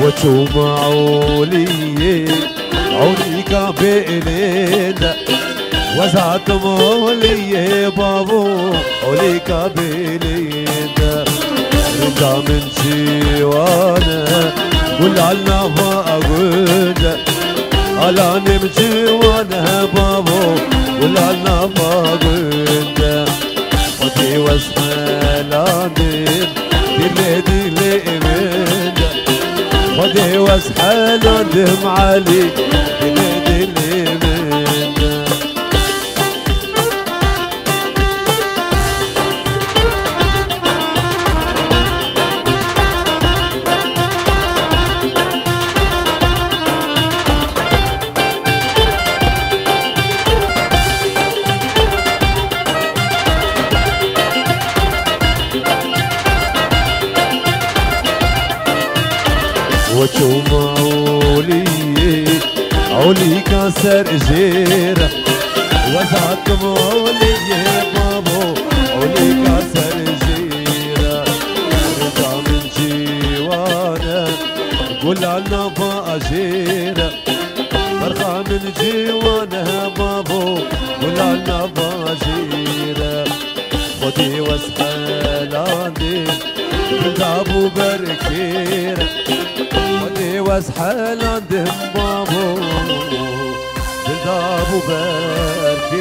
وەچوومە عۆلیێ، عۆلیکا بێلێندە، وەزاتم عۆلیێ باوۆ، عۆلیکا بێلێندە. رندا من جیوانە، گولال ناوا گوندە، ئالانێم جیوانە باوۆ، گولال ناوا گوندە. خودێ وەز هەلاندێم، دیلێ دیلێ من دە. خودێ وەز هەلاندێم عەلی، دیلێ دیلێ من دە. وەچوومە عۆلیێ، عۆلیکا سەر ژێرە، وەزاتم عۆلیێ بابۆ، عۆلیکا سەر ژێرە. رندا من جیوانە، گولال ناوا ژێرە. بەرخا من جیوانە بابۆ، گولال ناوا ژێرە. خودێ وەز هەلاندێم، دڵدا بوو بەرکێرە. خودێ وەز هەلاندێم بابۆ، دڵدا بوو بەرکێرە.